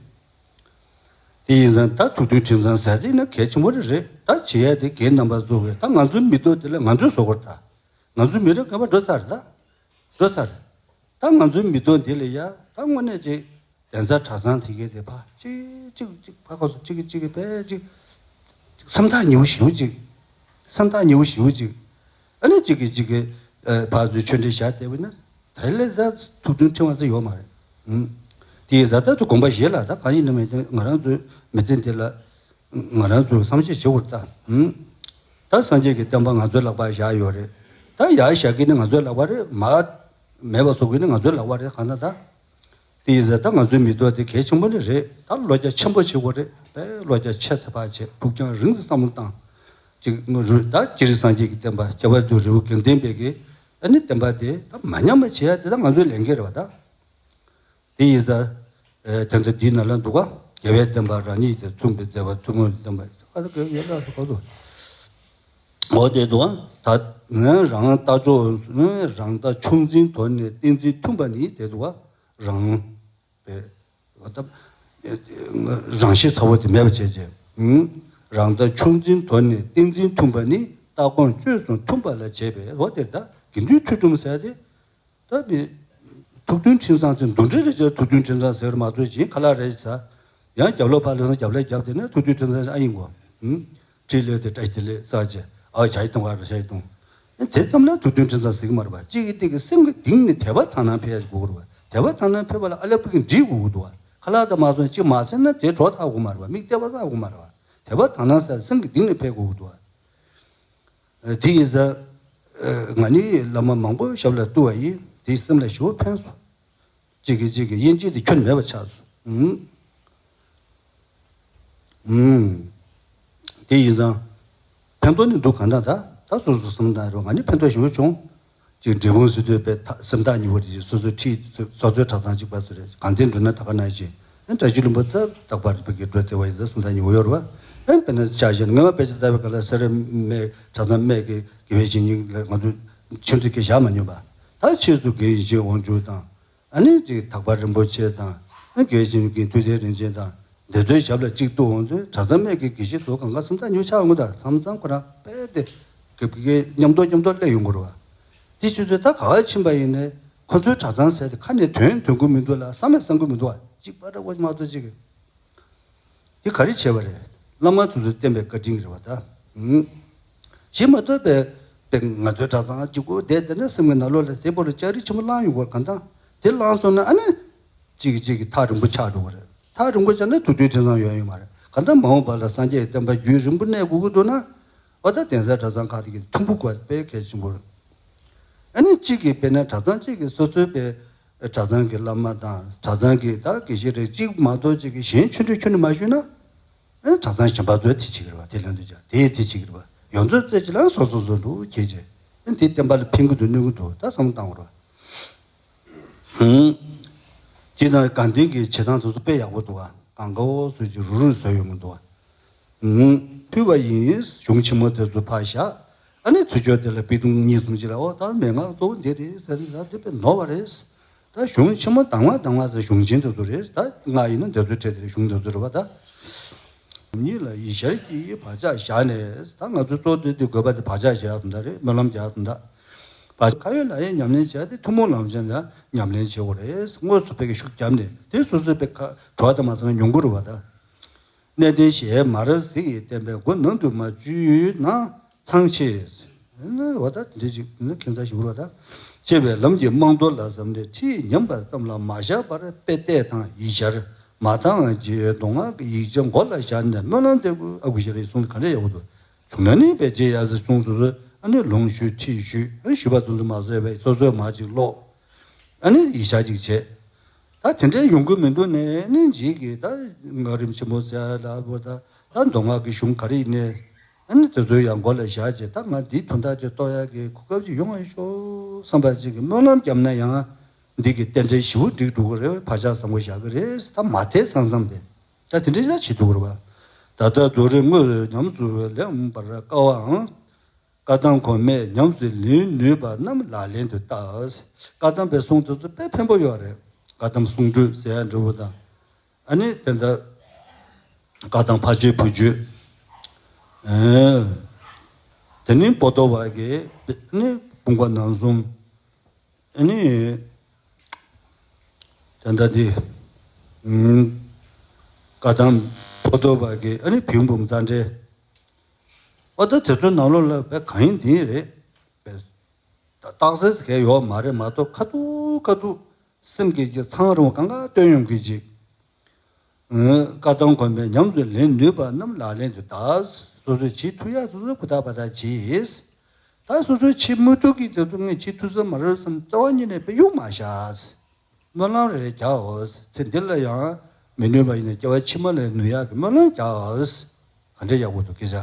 དེ་ཡིན་ཙང་ད་ཐུགས་མཐུན་ཁྲིམས་གཙང་ཟེར་དེ་ནི་གལ་ཆེན་པོ་རེད་རེད། ད་བྱེད་ཡ་དེ་རྒན་རྣམ་པ་ཚོ་གིས་ད་ང་ཚོའི་མི་ཐོག་དེ་ལ་ང་ཚོས་བཟོ་དགོས་རེད་ད། ང་ཚོའི་མི་རབས་རྒན་པ་འགྲོ་ཚར་རེད་ད། འགྲོ་ཚར་རེད། ད་ང་ཚོའི་མི་ཐོག་འདི་ལ་ཡ་ད་དངོས་གནས་ཅིག་གདན་ས་གྲྭ་ཚང་དེ་གའི་དེ་ཕ་གཅིག་གཅིག་གཅིག་ཕ་ཁོ་ཚོ་གཅིག་གིས་གཅིག་གིས་ཕ་གཅིག་སེམས་ཐག་ཉེ་བོ་ཞེ་པོ་ཅིག་སེམས་ཐག་ཉེ་བོ་ཞེ་པོ་ཅིག་ཨ་ནི་གཅིག་གིས་གཅིག་གིས་ཨ་ཕར་ཚུར་ཆོས་འབྲེལ་བཞག་བསྡད་པ་ན་དེ་ལས་ད་ཐུགས་མཐུན་ཕྲེང་བ་ཙམ་ཡོད་མ་རེད། ཨུམ། དེ་ཡིན་ཙང་ད་དུང་དགོངས་པ་བཞེས་ལ་ད་གང་ཡིན་ན་མིན་ང་རང་ཚོའི་མི་ཚེ་འདི་ལ་ང་རང་ཚོས་བསམ་ཤེས་བྱེད་དགོས་ད། ཨུམ། ད་སངས་རྒྱས་ཀྱི་བསྟན་པ་ང་ཚོའི་ལག་པར་བཞག་ཡོད་རེད། ད་ཡར་བཞག་གི་ནི་ང་ཚོའི་ལག་པར་རེད། མར་མེད་པ་བཟོ་གི་ནི་ང་ཚོའི་ལག་པར་རེད། གང་ལྟར་ད། དེ་ཡིན་ཙང་ད་ང་ཚོའི་མི་ཐོག་དེ་གལ་ཆེན་པོ་ནི་རེད། ད་བློ་རྒྱ་ཆེན་པོ་བྱེད་དགོས་རེད། དཔེ་བློ་རྒྱ་ཆེ་ཚ་བ་བྱེད། ཕུགས་རྒྱང་རིང་དུ་བསམ་བློ་བཏང་། ཅིག་ངོ་རུ་ད་སྤྱིར་སངས་རྒྱས་ཀྱི་བསྟན་པ་ཁྱད་པར་དུ་རི་བོ་དགེ་ལྡན་པའི་གི་ཨ་ནི་བསྟན་པ་དེ་ད་མ་ཉམས་པ་བྱེད་ཡ་དེ་ད་ང་ཚོའི་ལས་འགན་རེད་བ་ད། དེ་ཡིན་ཙང་། ཨེ་དེ་འདྲ་འདིའི་ནང་ལ་འདུག་ག་རྒྱལ་བའི་བསྟན་པ་རང་ཉིད་དེ་མཚུངས་པའི་མཛད་པ་ཐུན་མོང་བསྟན་པ་ཨ་ད་ག་ཡོད་ལ་སོ་ག་དུ། འོ་དེ་འདུག་ག་ད་ངས་རང་ལྟ་ཕྱོགས་ངས་རང་ལྟ་ཕྱོགས་འཛིན་དོར་ནས་བསྟན་འཛིན་མཐུན་པ་ནི་དེ་འདུག་ག་རང་། པས། འོ་ད། རང་ཤེས་ཚ་བོ་དེ་མེད་པ་བྱས་རྗེས། རང་ལྟ་ཕྱོགས་འཛིན་དོར་ནས་བསྟན་འཛིན་མཐུན་པ་ནི་ལྟ་དགོངས་བཅོས་སུ་མཐུན་པ་ལ་བྱས་པས་འོ་དེ་ལྟ་དགེ་འདུན་ཐོས་གྲུབ་ཟེར་ཏེ། ད་མི། ཐུགས་མཐུན་ཁྲིམས་གཙང་ཚེ་འདུ་འབྲལ་རེ་བྱས་ཐུགས་མཐུན་ཁྲིམས་གཙང་ཟེར་མ་གཏོགས་གཞན་ཁ་ལག་རེ་ཟ། ཡང་རྒྱབ་ལོགས་ཕར་ལོགས་ན་རྒྱབ་ལས་རྒྱབ་དེ་ནས་ཐུགས་མཐུན་ཁྲིམས་གཙང་ཨ་ཡིན་གོ་ཁྲིད་ལས་དེ་བཀྲ་ཤིས་བདེ་ལེགས་ས་ཆེ་ཨ་བྱ་ཡི་གཏོང་བ་ར་བྱ་ཡི་གཏོང་། དེ་ཙམ་ལ་ཐུགས་མཐུན་ཁྲིམས་གཙང་ཟེར་གི་མ་རེད་པ། གཅིག་གིས་གཅིག་གི་སེམས་ཀྱི་གཏིང་ནས་དད་པ་དག་སྣང་འཕེལ་ཡ་དགོས་རེད་པ། དད་པ་དག་སྣང་འཕེལ་བ་ལ་ཨ་ལས་པ་གི་འདྲིས་དགོས་ཀྱི་འདུག་བ། ཁ་ལག་དང་མ་སོང་གཅིག་མ་ཟིན་ན་དེ་གྲོགས་ཐག་དགོས་མ་རེད་པ། མིག་ལྟ་བ་ཐག་དགོས་མ་རེད་པ། དད་པ་དག་སྣང་ཟེར་སེམས་ཀྱི་གཏིང་ནས་འཕེལ་དགོས་ཀྱི་འདུག་བ། དེ་ཡིན་ཙང་། ང་ནི་བླ་མ་མང་པོ་ཞབས་ལ་བཏུད་པ་ཡིན། དེ་སེམས་ལ་ཞེ་པོ་ཕན་སོང་། གཅིག་གིས་གཅིག་གི་དབྱེ་འབྱེད་དེ་ཁྱོན་མེད་པ་ཆགས་སོང་། ཨུམ། ཨུམ། དེ་ཡིན་ཙང་། ཕན་ཐོགས་ནི་འདུག་གང་ལྟར་ད་ད་སོ་སོ་སེམས་ཐག་རེད། ང་ནི་ཕན་ཐོགས་ཞེ་པོ་བྱུང་། ཅིག་འབྲས་སྤུངས་སུ་སྡོད་པའི་ཐ་སེམས་ཐག་ཉེ་བོ་དེ་སོ་སོའི་ཁྲིད་སོ་སོའི་གྲྭ་ཚང་གཅིག་པ་སུ་རེད། གང་དེ་འགྲོ་ན་ད་ག་ནང་བཞིན་ཨེ་བཀྲ་ཤིས་ལྷུན་པོ་ད་རྟག་པར་བོད་ཀྱི་འགྲོ་བདེ་བ་ཡིན་ཙང་སེམས་ཐག་ཉེ་བོ་ཡོད་རེད་བ། ཨེ་དཔེར་ན་ཆ་བཞག་ན་སྔོན་མ་དཔེ་ཆ་ལྟ་བའི་སྐབས་ལ་སེ་ར་སྨད་གྲྭ་ཚང་སྨད་ཀྱི་དགེ་བའི་བཤེས་གཉེན་ལ་ང་ཚོ་ཆོས་འབྲེལ་སྐད་བཞག་མ་མྱོང་པ། ད་ཕྱིས་སུ་དགེ་བའི་བཤེས་དབང་ཕྱུག་དང་། ཨ་ནི་ཅིག་དག་པ་རིན་པོ་ཆེ་དང་། ཨ་དགེ་བའི་བཤེས་གཉེན་གྱི་ཐུབ་བསྟན་རིན་ཆེན་དང་། འདི་ཚོའི་ཞབས་ལ་གཅིག་གཏུག་འོང་དུས་གྲྭ་ཚང་སྨད་ཀྱི་དགེ་བཤེས་ཚོ་གང་ག་སེམས་ཐག་ཉེ་བོ་ཆགས་ཡོང་གི་འདུག་མཚམས་མཚམས་ཁོ་རང་དཔེ་དེ། གི་གི་མཉམ་དུ་མཉམ་དུ་སླེབས་ཡོང་གི་རེད་བ། དེ་བྱེད་དུས་ད་ག་བ་ཕྱིན་པ་ཡིན་ནའི་ཁོ་ཚོའི་གྲྭ་ཚང་ཟེར་དེ་ཁ་ནས་དོན་དོན་གི་མི་འདུག་ལ་བསམ་ཡང་བསམ་གི་མི་འདུག་བ། གཅིག་པ་ར་བ་མ་གཏོགས་གཅིག་གི། དེ་ག་རེ་བྱས་པ་རེད། བླ་མ་ཚོ་ཚོས་བསྟན་པའི་བཀའ་དྲིན་རེད་བ་ད། ཨུམ། ཞེས་མ་གཏོགས་པའི། པའི་ང་ཚོའི་གྲྭ་ཚང་གཅིག་པུ་བསྡད་དེ་ནས་སེམས་ཀྱི་ནང་ལོགས་ལ་དེ་བོ་ལ་ལྕགས་རི་ཆེན་པོ་བསླངས་ཡོང་བར་གང་ལྟར། དེ་བསླངས་སོང་ན་ཨ་ནི། གཅིག་གིས་གཅིག་གི་ཐག་རིང་པོ་ཆགས་འགྲོ་བ་རེད། ཐག་རིང་པོ་ཆགས་ན་ཐུགས་མཐུན་ཁྲིམས་གཙང་ཡོང་ཡོད་མ་རེད། གང་ལྟར་མ་འོངས་པ་ལ་སངས་རྒྱས་ཀྱི་བསྟན་པ་རྒྱུན་རིང་པོ་གནས་དགོས་ཀྱི་འདུག་ན། འོ་ད་གདན་ས་གྲྭ་ཚང་ཁག་དེ་གི་ཐུམ་བུ་བཀོད་དཔེ་གལ་ཆེན་པོ་རེད། ཨ་ནི་གཅིག་གིས་དཔེར་ན་གྲྭ་ཚང་གཅིག་གིས་སོ་སོའི་དཔེ། གྲྭ་ཚང་གི་བླ་མ་དང་གྲྭ་ཚང་གི་ད་དགེ་བཤེས་རེ་གཅིག་མ་གཏོགས་གཅིག་གིས་གཞན་ཆོས་འབྲེལ་ཁྱོན་ནས་མ་ཞུས་ན། ཨ་ནི་གྲྭ་ཚང་གཞན་པ་ཚོས་དེ་བྱེད་ཀྱི་རེད་བ། དེ་ལན་དུ་བྱ་དེས་དེ་བྱེད་ཀྱི་རེད་བ། ཡོངས་རྫོགས་རྩེ་གཅིག་ལ་སོ་སོ་སོ་ལུགས་བྱེད་བྱེད། ཨ་ནི་དེ་བསྟན་པ་ལ་ཕན་གྱི་འདུག་གནོད་ཀྱི་འདུག་ད་བསམ་བློ་བཏང་དགོས་རེད་བ། ཧུམ། དེ་དང་དགའ་ལྡན་གྱི་བྱེད་སྟངས་དེ་ཚོ་དཔེ་ཡག་པོ་འདུག་བ། གང་ག་འོ་ཚོས་ཀྱི་རུ་རུ་བཟོས་ཡོང་གི་འདུག་བ། ཧུམ། ཕུལ་བ་ཡིན། གཞུང་ཆེན་མོ་དེ་ཚོ་ཕར་བཞག་ཨ་ནི་ཚུར་ཕྱོགས་དེ་ལ་པི་ཏུང་གཉིས་གསུམ་ཅིག་ལ་འོ་ད་མན་ངག་གཙོ་བོ་འདི་རེད་ཟེར་ནས་ད་དེ་དཔེ་ནོར་བ་རེད། ད་གཞུང་ཆེན་མོ་དང་བ་དང་བ་ཟེར་གཞུང་ཆེན་དེ་ཚོ་རེད། ད་སྔགས་ཡིན་ན་འདི་ཚོའི་གྲས་དེ་རེད། གཞུང་དེ་ཚོ་རེད་བ་ད། ཉིད་ལ་ཡིད་ཤར་གྱིས་བག་ཆགས་བཞག་ནས། ད་ང་ཚོ་གཙོ་བོ་དེ་དགོས་པ་དེ་བག་ཆགས་བཞག་ཙམ་ད་རེད། སྨོན་ལམ་རྒྱག་ཙམ་ད། བག་ཁ་ཡོད་ལག་ཡོད་ཉམས་ལེན་བྱས་ཏེ་ཐུན་མོང་ལམ་སྦྱང་ལ་ཉམས་ལེན་བྱེད་དགོས་རེད། དངོས་སུ་དཔེ་གི་ཤུགས་བརྒྱབ་ནས་དེ་སོ་སོའི་དཔེ་ཁ་གྲོགས་དང་མ་ཚང་ན་ཉུང་གི་རེད་བ་ད། གནས་བརྟན་ཞལ་མར་གཟིགས་བསྟན་པའི་སྒོ་ནང་དུ་མ་བཅུད་ན་ཚང་ཆེ། འོ་ད་འདི་ཅིག་ནི་ཁྱིམ་ཚང་ཞིག་རུ་བ་ད། ཆེ་བའི་ལམ་གྱི་རྨང་རྡོ་ལ་བསམ་ནས་ཁྲིད་ཉན་པ་ཙམ་ལ་མ་བཞག་པར་དཔེ་ལྟས་དང་ཡིད་ཤར་མ་དང་རྗེས་མདོ་སྔགས་ཀྱི་ཡིག་ཆ་མགོ་ལ་བཞག་ནས་སྨོན་ལམ་འདེབས་དགོས། ཨ་ཁུ་ཤེས་རིག་གསུང་ག་འདྲ་ཡག་པོ་འདུག་བྱུང་ན་ནི་དཔེ་རྗེས་ཡར་སོ་གསུང་སོ་སོ་ཨ་ནི་ལུང་ཞུས་ཁྲིད་ཞུས་ཨ་ནི་ཞུས་པ་ཙམ་དུ་མ་ཟད་པའི་སོ་སོའི་མ་ཅིག་ཀློག་ཨ་ནི་ཡིག་ཆ་ཅིག་བྱས། ད་དེ་འདྲའི་ཡོང་གི་མི་འདུག་ནས་ནི་འཇིག་གི་ད་ངག་རིམ་ཆེན་མོ་ཟེར་ལ་བོ་ད་ད་མདོ་སྔགས་ཀྱི་གཞུང་ག་རེ་ཡིན་ནས་ཨ་ནི་དེ་ཚོའི་ཡང་མགོ་ལ་བཞག་བྱས། ད་ང་འདིའི་དོན་དག་ཅིག་རྟོགས་ཡག་གི་གོ་སྐབས་ཅིག་ཡོང་བ་ཤོག་བསམ་པ་ཅིག་གི་སྨོན་ལམ་བརྒྱབ་ན་ཡང་འདི་གི་རྟེན་འབྲེལ་ཞེ་པོ་འགྲིག་འགྲོ་གི་རེད། བག་ཆགས་བཟང་པོ་བཞག་གི་རེད། ད་མ་དེ་བཟང་བཟང་དེ་ད་དེ་འདྲའི་ཡ་བྱེད་ཐུབ་ཀྱི་རེད་བ། ད་ལྟ་རྡོ་རེ་དངོས་སུ་ཉམས་སུ་ལེན་པར་དཀའ་བའང་། བཀའ་གདམས་གོང་མས་ཉམས་སུ་ལེན་ནུས་པ་རྣམས་ལག་ལེན་དུ་བསྟར། བཀའ་གདམས་པའི་གསུང་དེ་ཚོ་དཔེ་ཕན་པོ་ཡོད་རེད། བཀའ་གདམས་གསུང་སྒྲོས་ཟེར་ཡ་འདྲ་བོ་དང་། ཨ་ནི་དེ་འདྲ། བཀའ་གདམས་ཕ་ཆོས་བུ་ཆོས། ཨེ། དེ་ནི་པོ་ཏོ་བ་གི་ཨ་ནི་དཔུང་པ་ནང་གསུམ། ཨ་ནི། དེ་འདྲ་དེ། ཨུམ། བཀའ་གདམས་པོ་ཏོ་བ་གི་ཨ་ནི་བེའུ་འབུམ་རྩ་འགྲེལ། ཨོ་ད་དེ་ཚོའི་ནང་ལོགས་ལ་བས་གང་ཡིན་དེ་རེད། བས། ད་རྟགས་གསལ་གས་ཡོད་མ་རེད་མ་གཏོགས་ཁ་ཐུག་ཁ་ཐུག་སེམས་ཀྱི་ཀྱི་ཚང་རུང་གང་ག་སྟོན་ཡོང་གི་ཅིག་བཀའ་གདམས་གོང་མས་ཉམས་སུ་ལེན་ནུས་པ་རྣམས་ལག་ལེན་དུ་བསྟར། སོ་སོས་བྱེད་ཐུབ་ཡག་སོ་སོས་ཧུར་ཐག་བ་ཐག་བྱེད། ད་སོ་སོས་བྱེད་མི་ཐུབ་ཀྱི་དེ་ཚོ་ངས་བྱེད་ཐུབ་ས་མ་རེད་བསམ་རྩ་བ་ཉིད་ནས་དཔེ་གཡུག་མ་བཞག་སྨོན་ལམ་རེ་རྒྱག་ཚེ་འདི་ལ་ཡང་མི་ནུས་པ་ཡིན་ན་སྐྱེ་བ་ཕྱི་མ་ལ་ནུས་ཡག་གི་སྨོན་ལམ་རྒྱག་ག་འདྲ་ཡག་པོ་འདུག་སྐད་ཆ།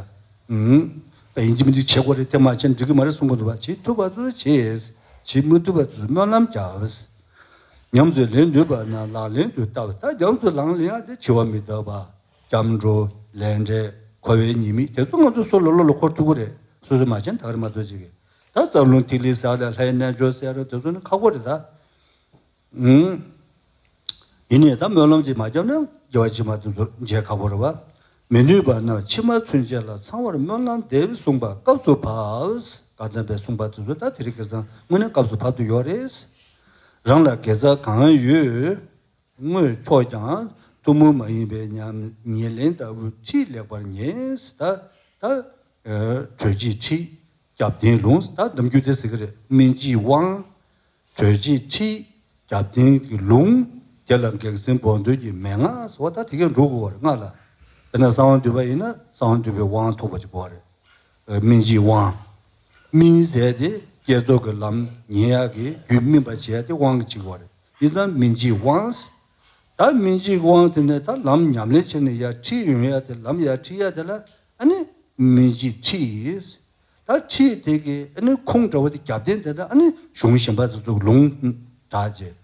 ཨུམ། ད་ཡིན་གཅིག་མིན་གཅིག་བྱེད་དགོས་རེད། དེ་མ་བྱས་ན་འགྲིག་གི་མ་རེད་གསུང་གི་འདུག་བ། བྱེད་ཐུབ་པ་ཚོ་བྱེད། བྱེད་མི་ཐུབ་པ་ཚོ་སྨོན་ལམ་རྒྱག་ཉམས་སུ་ལེན་ནུས་པ་ན་ལག་ལེན་དུ་བསྟར། ད་ཉམས་སུ་ལག་ལེན་ཡག་དེ་འཆི་བ་མི་རྟག་པ། སྐྱབས་འགྲོ། ལས་འབྲས། འཁོར་བའི་ཉེས་དམིགས་དེ་ཚོ་ང་ཚོ་སྲོག་ལ་བློ་ལ་འཁོར་ཐུབ་ཀྱི་རེད། སོ་སོས་མ་བྱས་ན་ད་ག་རེ་མ་གཏོགས་ཅིག་གིས། ད་རྩ་རླུང་ཐིག་ལེ་ཟེར་ཡག་དང་ལྷའི་རྣལ་འབྱོར་ཟེར་ཡག་དང་དེ་ཚོ་ནི་ཁག་པོ་རེད་ད། ཨུམ། ཡིན་ནའི་ད་སྨོན་ལམ་ཅིག་མ་བརྒྱབ་ན་སྐྱེ་བ་ཕྱི་མ་དེ་ཚོ་མཇལ་ཁག་པོ་རེད་བ། མི་ནུས་པ་ན་ཕྱི་མ་ཚུན་ཆད་ལ་ཚང་བར་སྨོན་ལམ་འདེབས་གསུངས་པ་སྐབས་སུ་བབ། བཀའ་གདམས་པས་གསུངས་པ་དེ་ཚོ་ད་དེ་རིང་ཁ་སང་དངོས་གནས་སྐབས་སུ་བབ་ཏུ་ཡོད་རེད། རང་ལ་དགེ་རྩ་གང་ཡོད། དངོས་ཕྱོགས་ཀྱང་ཐུན་མོང་མ་ཡིན་པའི་ཉམས་ཉེར་ལེན་ལྟ་བུ་ཁྲིད་ལེགས་པར་ཉོན། ད་ད་གྲོལ་བྱེད་ཁྲིད། རྒྱབ་རྟེན་ལུང་། ད་ནམ་རྒྱུན་དེ་ཟེར་གི་རེད། སྨིན་བྱེད་དབང་། གྲོལ་བྱེད་ཁྲིད། རྒྱབ་རྟེན་གྱི་ལུང་། དེ་ལ་གེགས་སེལ་བོགས་འདོན་གྱི་མན་ངག་ཟེར་བ་ད་དེ་གས་འགྲོ་དགོས་པ་རེད་སྔགས་ལ། དཔེར་ན་གསང་བ་འདུས་པ་ཡིན་ན་གསང་བ་འདུས་པའི་དབང་ཐོབ་པ་ཅིག་དགོས་པ་རེད། སྨིན་བྱེད་དབང་། སྨིན་ཟེར་དེ་བསྐྱེད་རྫོགས་ཀྱི་ལམ་ཉན་ཡག་གི་རྒྱུད་སྨིན་པ་བྱེད་ཡག་དེ་དབང་གི་གཅིག་པ་རེད། ཡིན་ཙང་སྨིན་བྱེད་དབང་། ད་སྨིན་བྱེད་དབང་དེ་ནས་ད་ལམ་ཉམས་ལེན་བྱས་ནས་ཡར་ཁྲིད་ཡོང་ཡག་དེ་ལམ་ཡར་ཁྲིད་ཡག་དེ་ལ་ཨ་ནི་སྨིན་བྱེད་ཁྲིད། ད་ཁྲིད་དེ་གི་ཨ་ནི་ཁུངས་འདྲ་བོ་དེ་རྒྱབ་རྟེན་དེ་ད་ཨ་ནི་གཞུང་གཞན་པ་དེ་ཚོ་ལུང་དྲངས་རྗེས།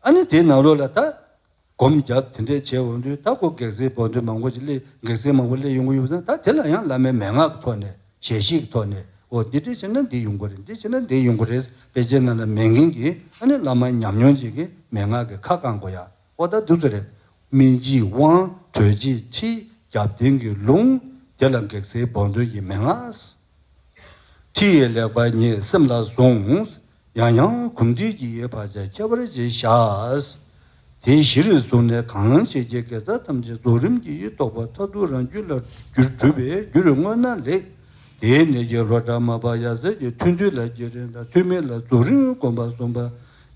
ཨ་ནི་དེའི་ནང་ལོགས་ལ་ད་སྒོམ་རྒྱབ་དེ་འདྲས་བྱས་འོང་དུས་ད་ཁོ་གེགས་སེལ་བོགས་འདོན་མང་པོ་ཅིག་སླེབས། གེགས་སེལ་མང་པོ་སླེབས་ཡོང་གི་ཡོད་པ་ད་དེ་ལ་ཡང་བླ་མའི་མན་ངག་གི་ཐོག་ནས་ཞལ་བཞེས་ཀྱི་ཐོག་ནས་འོ་འདི་འདྲས་བྱས་ན་འདི་ཡོང་གི་རེད། འདི་བྱས་ན་འདི་ཡོང་གི་རེད། དཔེ་ཆའི་ནང་ལ་མེད་མཁན་གྱི་ཨ་ནི་བླ་མ་ཉམས་མྱོང་ཅིག་གི་མན་ངག་གི་ཁ་བསྐང་དགོས་ཡ། འོ་ད་འདུག་ཟེར་རེད། སྨིན་བྱེད་དབང་། གྲོལ་བྱེད་ཁྲིད། རྒྱབ་རྟེན་གྱི་ལུང་། དེ་ལ་གེགས་སེལ་བོགས་འདོན་གྱི་མན་ངག་ཁྲིད་ཡིག་ལེགས་པར་ཉོན་སེམས་ལ་ཟུངས། ཡང་ཡང་གོམས་འདྲིས་ཀྱིས་བག་ཆགས་ཁྱད་པར་ཅན་བཞག་དེ་གཞིར་བཟུང་ནས་གང་བྱེད་ཀྱི་དགེ་རྩ་ཐམས་ཅད་རྫོགས་རིམ་གྱིས་རྟོགས་པ་མཐར་ཐུག་རང་རྒྱུད་ལ་གྱུར་གྲུབ་པའི་རྒྱུར་བསྔོས་ན་ལེགས། དེའི་གནད་ཀྱིས་ལྷོ་བྲག་མར་པ་ཡབ་སྲས་ཀྱིས་ཐུན་དུས་ལ་བསྐྱེད་རིམ་དང་ཐུན་མིན་ལ་རྫོགས་རིམ་བསྒོམ་པ་གསུངས་པ།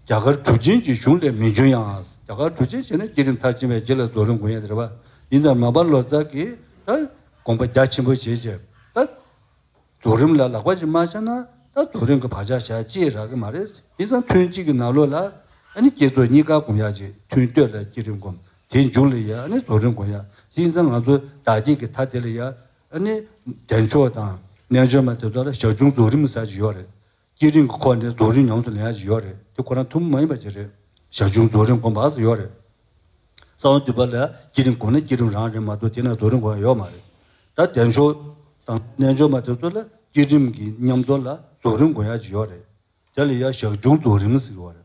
རྒྱ་གར་གྲུབ་ཆེན་གྱི་གཞུང་ལས་མི་འབྱུང་ཡང་། རྒྱ་གར་གྲུབ་ཆེན་ཞེས་ན་བསྐྱེད་རིམ་མཐར་ཕྱིན་པའི་རྗེས་ལ་རྫོགས་རིམ་སྒོམ་ཡས་དེ་རེད་པ། ཡིན་ཙང་མར་པ་ལོ་ཙཱ་གིས་ད་དགོངས་པ་རྒྱ་ཆེན་པོ་བཞེས་རྗེས་ད། རྫོགས་རིམ་ལ་ལག་པ་ཅིག་མ་བཞག་ན་ད་རྫོགས་རིམ་གྱི་བག་ཆགས་བཞག་ཅི་རག་གི་མ་རེད། ཡིན་ཙང་ཐུན་གཅིག་གི་ནང་ལོགས་ལ་ཨ་ནི་བསྐྱེད་རྫོགས་གཉིས་ཀ་སྒོམ་ཡག་ཅིག་ཐུན་སྟོད་ལ་བསྐྱེད་རིམ་སྒོམ། དེའི་མཇུག་ལ་ཡ་ཨ་ནི་རྫོགས་རིམ་སྒོམ་ཡག་ཡིན་ཙང་ང་ཚོ་བདག་བསྐྱེད་ཀྱི་མཐའ་དེ་ལ་ཡ་ཨ་ནི་བདེ་མཆོག་དང་རྣལ་འབྱོར་མ་དེ་ཚོ་ལ་ཞག་ཆུང་རྫོགས་རིམ་ཟེར་གྱི་ཡོད་རེད། བསྐྱེད་རིམ་གྱི་ཁོག་ནས་རྫོགས་རིམ་ཉམས་སུ་ལེན་ཡག་ཅིག་ཡོད་རེད། དེ་ཁོ་རང་ཐུན་མོང་མ་ཡིན་པ་ཅིག་རེད། ཞག་ཆུང་རྫོགས་རིམ་སྒོམ་པ་ཟེར་ཡོད་རེད། གསང་བ་འདུས་པ་ལ་བསྐྱེད་རིམ་སྒོམ་ན་བསྐྱེད་རིམ་རང་རེད་མ་གཏོགས་དེ་ན་རྫོགས་རིམ་སྒོམ་ཡག་ཡོད་མ་རེད། ད་བདེ་མཆོག་དང་རྣལ་འབྱོར་མ་དེ་ཚོ་ལ་བསྐྱེད་རིམ་གྱི་མཉམ་དུ་ལ་རྫོགས་རིམ་སྒོམ་ཡག་ཅིག་ཡོད་རེད། དེ་ལ་ཡ་ཞག་ཆུང་རྫོགས་རིམ་ཟེར་གྱི་ཡོད་རེད།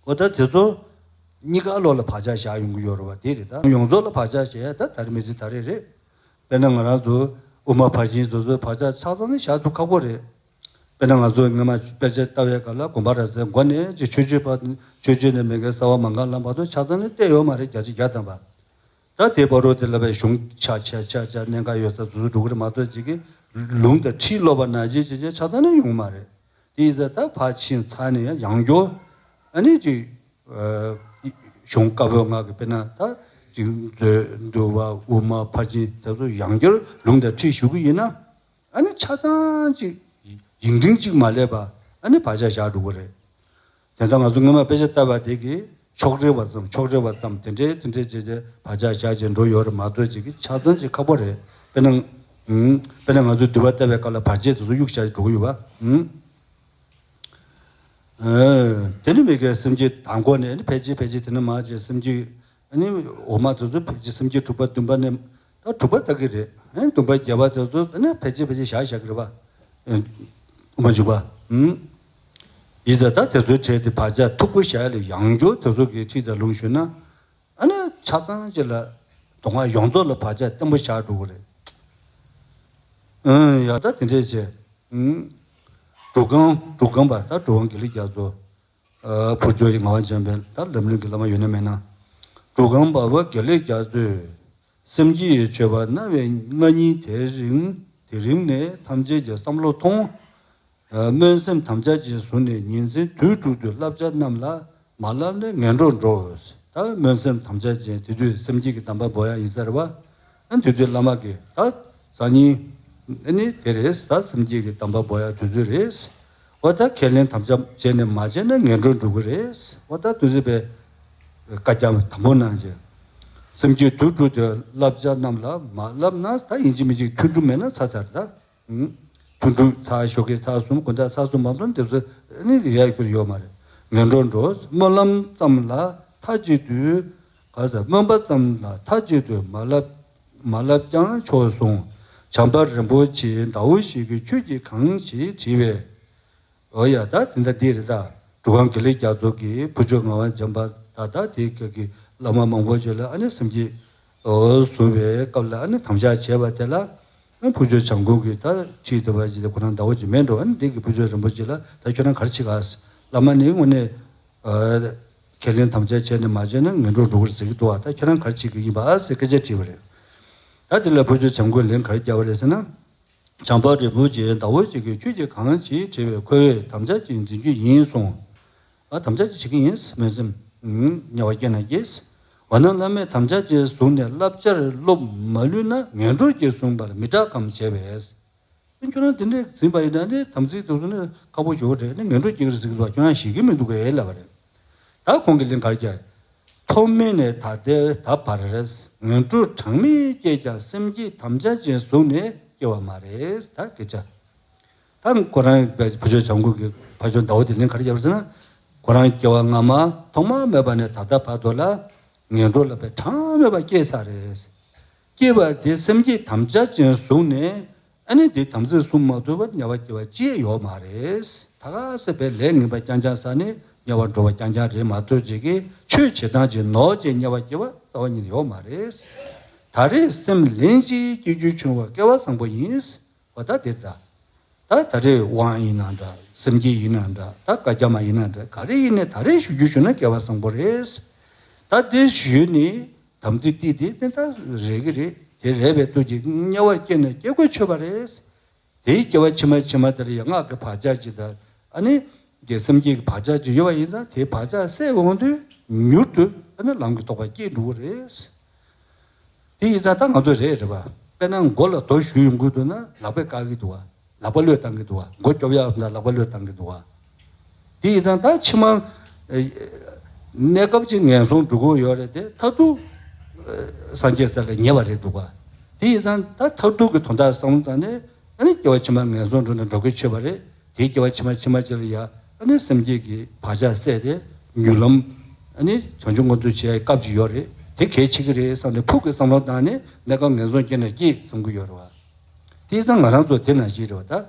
འོ་ད་དེ་ཚོ་གཉིས་ཀ་ལོགས་ལ་བག་ཆགས་བཞག་ཡོང་གི་ཡོད་རེད་བ། དེ་རེད། ད་ཡོངས་རྫོགས་ལ་བག་ཆགས་བཞག་ཡ་ད་ད་རེས་མི་ཚེ་ད་རེས་རེད། དཔེར་ན་ང་རང་ཚོ་དབུ་མ་ཕར་ཕྱིན་དེ་ཚོ་བག་ཆགས་ཆ་ཚང་ནས་བཞག་ཐུབ་ཁག་པོ་རེད། དཔེར་ན་ང་ཚོ་སྔ་མ་དཔེ་ཆ་ལྟ་བའི་སྐབས་ལ་དགོན་པ་ར་ཚའི་མགོ་ནས་ཅིག་ཆོས་སྤྱོད་པ་ཆོས་སྤྱོད་ནས་མེད་མཁན་གསར་བ་མ་གང་ལམ་བར་དུ་ཆ་ཚང་ནས་བལྟས་ཡོད་མ་རེད། བརྒྱ་ཆ་བརྒྱ་ཐམ་པ། ད་དེ་བར་དུ་དེ་ལ་བའི་གཞུང་ཆ་ཆ་ཆ་ཆ་གནད་འགག་ཡོད་ས་དེ་ཚོ་འགྲོ་གི་རེད་མ་གཏོགས་ཅིག་གི་ལུང་དང་ཁྲིད་སློབ་པ་ནང་བཞིན་ཅིག་ཅིག་ཆ་ཚང་ནས་ཡོང་མ་རེད། དེ་ཡིན་ཙང་ད་ཕར་ཕྱིན་ཚར་ནས་ཡང་ཡང་བསྐྱར་ཨ་ནི་ཅིག་གཞུང་བཀའ་པོད་ལྔ་གི་དཔེར་ན་ད་ཅིག་མཛོད་འདུལ་བ་དབུ་མ་ཕར་ཕྱིན་དེ་ཚོ་ཡང་བསྐྱར་ལུང་དང་ཁྲིད་ཞུ་གི་ཡིན་ན། ཨ་ནི་ཆ་ཚང་ཅིག་ཡིག་འབྲིང་ཅིག་མ་སླེབས་པ་ཨ་ནི་བག་ཆགས་བཞག་འགྲོ་གི་རེད། དེ་ལྟར་ང་ཚོ་སྔོན་མ་དཔེ་ཆ་ལྟ་བ་དེ་གིས་ཕྱོགས་རེ་བ་ཙམ་ཕྱོགས་རེ་བ་ཙམ་དེ་འདྲའི་དེ་འདྲའི་བྱས་བྱས་བག་ཆགས་བཞག་བྱས་འགྲོ་ཡོད་རེད་མ་གཏོགས་ཅིག་གི་ཆ་ཚང་ཅིག་ཁག་པོ་རེད། དཔེར་ན། ཨུམ། དཔེར་ན་ང་ཚོས་འདུལ་བ་ལྟ་བའི་སྐབས་ལ་བར་ཆད་དེ་ཚོ་གཡུག་བཞག་འགྲོ་གི་ཡོད་པ། ཨུམ། ཨ། དེ་ནི་མི་དགེ་སེམས་བསྐྱེད་དང་པོ་ནས་ནི་ཕལ་ཆེར་ཕལ་ཆེར་དེ་ནི་མ་བྱས་སེམས་བསྐྱེད། ཨ་ནི་འོག་མ་དེ་ཚོ་ཕལ་ཆེར་སེམས་བསྐྱེད་དྲུག་པ་བདུན་པ་ནས་ད་དྲུག་པ་ལྟ་གི་རེད། ཨ་ནི་བདུན་པ་བརྒྱད་པ་དེ་ཚོ་ཨ་ནི་ཕལ་ཆེར་ཕལ་ཆེར་བཞག་བཞག་གི་རེད་པ། ཨ། དབུ་མ་འཇུག་པ། ཨུམ། ཡིན་ཙང་ད་དེ་ཚོའི་གྲས་དེ་བག་ཆགས་མཐུག་པོ་བཞག་ཡ་ལ་ཡང་བསྐྱར་དེ་ཚོ་གི་ཁྲིད་དང་ལུང་ཞུས་ན། ཨ་ནི་ཆ་ཚང་ཅིག་ལ་མདོ་སྔགས་ཡོངས་རྫོགས་ལ་བག་ཆགས་བརྟན་པོ་བཞག་འགྲོ་གི་རེད། ཨུམ། ཡ་ད་དེ་འདྲས་བྱས། ཨུམ། འབྲུག་སྒང་འབྲུག་སྒང་པ་ད་འབྲུག་སྒང་དགེ་ལེགས་རྒྱ་མཚོ། ཨ། ཕུར་ལྕོག་གི་ངག་དབང་འཇམ་དཔལ་ད་ལམ་རིམ་གྱི་བླ་མ་ཡོད་ན་མེད་ན། འབྲུག་སྒང་པ་བ་དགེ་ལེགས་རྒྱ་མཚོས་སེམས་བསྐྱེད་མཆོད་པ་གནང་བའི་སྔ་ཉིན་དེ་རིང་དེ་རིང་ནས་ཐམས་ཅད་ཀྱི་བསམ་བློ་ཐོངས། ཨ། སྨོན་སེམས་དམ་བཅའ་ཅན་བཟུང་ནས་ཉིན་མཚན་དུས་དྲུག་ཏུ་བསླབ་བྱ་རྣམས་ལ་མ་བསླབ་ན་ངན་འགྲོར་འགྲོ། ད་སྨོན་སེམས་དམ་བཅའ་ཅན་དེ་དུས་སེམས་བསྐྱེད་ཀྱི་གདམས་པ་འབོག་ཡག་ཡིན་ས་རེད་པ། ཨ། དེ་དུས་བླ་མ་གིས་ད་སང་ཉིན་ཨ་ནི་དེ་རེད་ཟེར་སེམས་བསྐྱེད་ཀྱི་གདམས་པ་འབོག་ཡག་དུས་ཚོད་རེད། འོ་ད་ཁས་ལེན་དམ་བཅའ་བྱས་ནས་མ་བྱས་ན་ངན་འགྲོར་འགྲོ་གི་རེད། འོ་ད་དུས་ཚོད་པའི་བཀའ་རྒྱ་དམ་པོ་གནང་བྱས། སེམས་བསྐྱེད་དུ་དྲུག་དེ་བསླབ་བྱ་རྣམས་ལ་མ་བསླབ་ན་ད་ཡིན་གཅིག་མིན་གཅིག་ཐུན་དྲུག་མེད་ན་ཚར་ཚར་ད། ཐུན་དྲུག་ཚར་ཞོགས་ཀས་ཚར་གསུམ་དགོང་དག་ཚར་གསུམ་མ་སོང་དེ་ཚོ་ནི་རེ་ཡ་ཁྱོད་ཡོད་མ་རེད། ངན་འགྲོར་འགྲོ། སྨོན་ལམ་ཙམ་ལ་མཐའ་གཅིག་ཏུ། ག་ཟེར། སྨོན་པ་ཙམ་ལ་མཐའ་གཅིག་ཏུ་མ་བསླབ། མ་བསླབ་ཀྱང་ཆོག་གསུངས། བྱམས་པ་རིན་པོ་ཆེ་ཟླ་བོ་ཞིག་གིས་ཁྱོད་ཀྱིས་གང་ཞིག་དྲིས་པས། འོ་ཡ་ད་དེ་འདྲ་འདི་རེད་ད། འབྲུག་སྒང་དགེ་ལེགས་རྒྱ་མཚོ་གིས་བུ་ཆུང་ངག་དབང་འཇམ་དཔལ་ད་ད་དེའི་སྐབས་ཀྱི་བླ་མ་མང་པོ་ཅིག་ལ་ཨ་ནི་སེམས་བསྐྱེད་འོ་བཟུང་བའི་སྐབས་ལ་ཨ་ནི་དམ་བཅའ་བྱས་པ་དེ་ལ་ཨ་བུ་ཆུང་བྱམས་མགོན་གྱིས་ད་ཁྲིད་བསྡད་པ་ཅིག་དེ་ཁོ་རང་ཟླ་བོ་ཅིག་མེད་འགྲོ། ཨ་ནི་འདི་གི་བུ་ཆུང་རིན་པོ་ཆེ་ལ་ད་ཁྱོད་རང་ག་རེ་བྱེད་ག། བླ་མ་ནི་དངོས་གནས་ཨ་ཁས་ལེན་དམ་བཅའ་བྱས་ནས་མ་བྱས་ན་ངན་འགྲོར་འགྲོ་གི་རེད་ཟེར་གྱི་འདུག་བ། ད་ཁྱོད་རང་ག་རེ་བྱེད་ཀྱི་ཡིན་པ་ཟེར་སྐད་ཆ་དྲིས་པ་རེད། ད་དེ་ལ་བུ་ཆུང་བྱམས་མགོན་ལན་ག་རེ་བརྒྱབ་པ་རེད་ཟེར་ན། བྱམས་པ་རིན་པོ་ཆེ་ཟླ་བོ་ཅིག་གིས་ཁྱོད་ཀྱིས་གང་ཞིག་དྲིས་པས་ཁོ་བོས་དམ་བཅའ་ཅིག་འཛིན་རྒྱུ་ཡིན་གསུངས། ཨ་དམ་བཅའ་ཅིག་བྱེད་ཀྱི་ཡིན་མོས་སེམས། ཨུམ། དམྱལ་བ་སྐྱེ་ན་སྐྱེས། འོ་ན་བླ་མས་དམ་བཅའ་ཅིག་བཟུང་ནས་བསླབ་བྱར་སློབ་མ་ལུས་ན་ངན་འགྲོར་སྐྱེ་གསུངས་པ་ལ་མི་སྐྲག་གམ་བྱས་པས། ཁྱོད་རང་དེ་འདྲས་འཛིན་པ་ཡིན་ན་ནི་དམ་ཚིག་དེ་ཚོ་ནི་ཁག་པོ་ཞེ་པོ་རེད། ནི་ངན་འགྲོར་སྐྱེ་གི་རེད་ཟེར་གྱི་འདུག་ཁྱོད་རང་ཤེས་ཀྱི་མི་འདུག་གས་ལབ་པ་རེད། ད་ཁོང་གིས་ལན་ག་རེ་བརྒྱབ། ཐོག་མེད་ནས་ད་ལྟའི་ད་བར་ངན་འགྲོར་གྲངས་མེད་སྐྱེས་ཀྱང་སེམས་བསྐྱེད་དམ་བཅའ་ཅན་བཟུང་ནས་སྐྱེ་བ་མ་རེད། ད་སྐད་ཆ། ད་ཁོ་རང་བུ་ཆུང་བྱམས་མགོན་གྱི་ཕ་ཆོས་ཟླ་བོ་དེ་ལན་ག་རེ་བརྒྱབ་ཟེར་ན། ཁོ་རང་སྐྱེ་བ་སྔ་མ་ཐོག་མ་མེད་པ་ནས་ད་ལྟ་བར་དུ་ལ་ངན་འགྲོ་ལ་བས་གྲངས་མེད་པ་སྐྱེས་ཚར་རེད། སྐྱེས་པ་དེ་སེམས་བསྐྱེད་དམ་བཅའ་ཅན་བཟུང་ནས། ཨ་ནི་དེ་དམ་ཚིག་བསྲུང་མ་ཐུབ་པར་དམྱལ་བ་སྐྱེ་བ་ཅི་ཡང་ཡོད་མ་རེད། ད་ག་སེ་བའི་ལས་ངན་པ་རྐྱང་རྐྱང་བསགས་ནས་དམྱལ་བ་འགྲོ་བ་རྐྱང་རྐྱང་རེད་མ་གཏོགས་ཅིག་གི་ཆོས་བྱེད་སྟངས་ཀྱི་ནོར་གྱི་དམྱལ་བ་སྐྱེ་བ་རྩ་བ་ཉིད་ནས་ཡོད་མ་རེད། ད་རེས་སེམས་ལན་གཅིག་སྐྱེ་རྒྱུ་བྱུང་བ་སྐལ་བ་བཟང་པོ་ཡིན། འོ་ད་དེ་ད། ད་ད་རེས་དབང་ཡིན་ན་འདྲ། སེམས་བསྐྱེད་ཡིན་ན་འདྲ། ད་བཀའ་རྒྱ་མ་ཡིན་ན་འདྲ། ག་རེ་ཡིན་ནའི་ད་རེས་ཞུ་རྒྱུ་བྱུང་ན་སྐལ་བ་བཟང་པོ་རེད། ད་དེ་ཞུས་ནས། དམ་ཚིག་ཏིག་ཏིག་དེ་ད་རེག་གི་རེད། དེ་རེག་པའི་སྟོབས་ཀྱིས་དམྱལ་བར་སྐྱེས་ནས་སྐྱེ་དགུ་ཆོད་པ་རེད། དེའི་སྐྱེ་བ་ཕྱི་མ་ཕྱི་མ་དེར་ཡང་སྔགས་ཀྱི་བག་ཆགས་ཅིག་དང་། ཨ་ནི་དེ་སེམས་བསྐྱེད་ཀྱི་བག་ཆགས་ཅིག་ཡོད་པ་ཡིན་ཙང་། དེའི་བག་ཆགས་སད་འོང་དུས་མྱུར་དུ་ཨ་ནི་ལམ་གྱི་རྟོགས་པ་སྐྱེས་འགྲོ་གི་རེད། དེ་ཡིན་ཙང་ད་ང་ཚོ་རེད་རེད་པ། དཔེར་ན་མགོ་ལ་རྡོ་གཞུས་ཡོང་གི་འདུག་ན་ལག་པས་བཀག་གི་འདུག་བ། ལག་པ་གློད་བཏང་གི་འདུག་བ། མགོ་སྐྱོབ་ཡག་ལ་ལག་པ་གློད་བཏང་གི་འདུག་བ། དེ་ཡིན་ཙང་ད་ཕྱི་མ་ཨེ་གནས་སྐབས་ཅིག་ངན་སོང་འགྲོ་གི་ཡོད་རེད་དེ། མཐར་ཐུག་ཨེ་སངས་རྒྱས་ས་ལ་ཉེ་བ་རེད་འདུག་བ། དེ་ཡིན་ཙང་ད་མཐར་ཐུག་གི་དོན་དག་བསམ་བློ་བཏང་ནས། ཨ་ནི་སྐྱེ་བ་ཕྱི་མ་ངན་སོང་འགྲོ་ན་འགྲོ་གི་ཆོད་པ་རེད། དེའི་སྐྱེ་བ་ཕྱི་མ་ཕྱི་མ་ཅིག་ལ་ཡ་ཨ་ནི་སེམས་བསྐྱེད་ཀྱི་བག་ཆགས་སད་དེ་མྱུར་ལམ། ཨ་ནི་བྱང་ཆུབ་མངོན་དུ་བྱེད་ཡག་སྐབས་ཅིག་ཡོད་རེད། དེ་གལ་ཆེ་གི་རེད་བསམ་ནས་ཕུགས་ཀྱི་བསམ་བློ་བཏང་ནས་གནས་སྐབས་ངན་སོང་སྐྱེས་ན་སྐྱིད་བསམ་གི་ཡོད་རེད་བ། དེ་ཙང་ང་རང་ཚོ་དེ་ནང་བཞིན་རེད་བ་ད།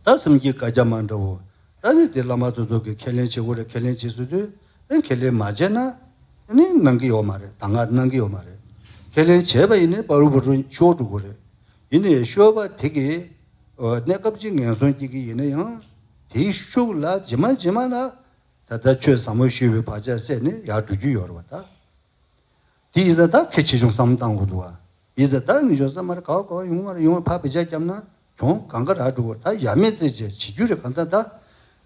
ད་སེམས་བསྐྱེད་བཀའ་རྒྱ་མ་འདྲ་བོ། ད་ནི་དེ་བླ་མ་དེ་ཚོ་གིས་ཁས་ལེན་བྱེད་དགོས་རེད། ཁས་ལེན་བྱེད་ཟེར་དུས་ཨེ་ཁས་ལེན་མ་བྱས་ན་ཨ་ནི་གནང་གི་ཡོད་མ་རེད། གདམས་ངག་གནང་གི་ཡོད་མ་རེད། ཁས་ལེན་བྱས་པ་ཡིན་ནའི་བར་དུ་བར་དུ་ཤོར་འགྲོ་གི་རེད། ཡིན་ནའི་ཤོར་བ་དེ་གིས་ཨ་གནས་སྐབས་ཅིག་ངན་སོང་སྐྱེ་གི་ཡིན་ན་ཡང་། དེའི་ཤུགས་ལ་རྗེས་མ་རྗེས་མ་ལ་ད་ལྟ་ཆོས་ཟབ་མོ་ཞུས་པའི་བག་ཆགས་སད་ནས་ཡར་འགྲོ་རྒྱུ་ཡོད་རེད་བ་ད། དེ་ཡིན་ཙང་ད་གལ་ཆེ་ཆུང་བསམ་བློ་བཏང་དགོས་འདུག་བ། ཡིན་ཙང་ད་ངེས་འབྱུང་བསམ་མར་ག་བ་ག་བ་ཡོང་བ་རེད། ཡོང་བ་ཕར་བེད་སྤྱོད་བརྒྱབ་ན་གྱོང་གང་ག་རག་འགྲོ་གི་རེད། ད་ཡ་མེད་རྩེ་བྱས་བྱེད་རྒྱུ་རེད། གང་ལྟར་ད་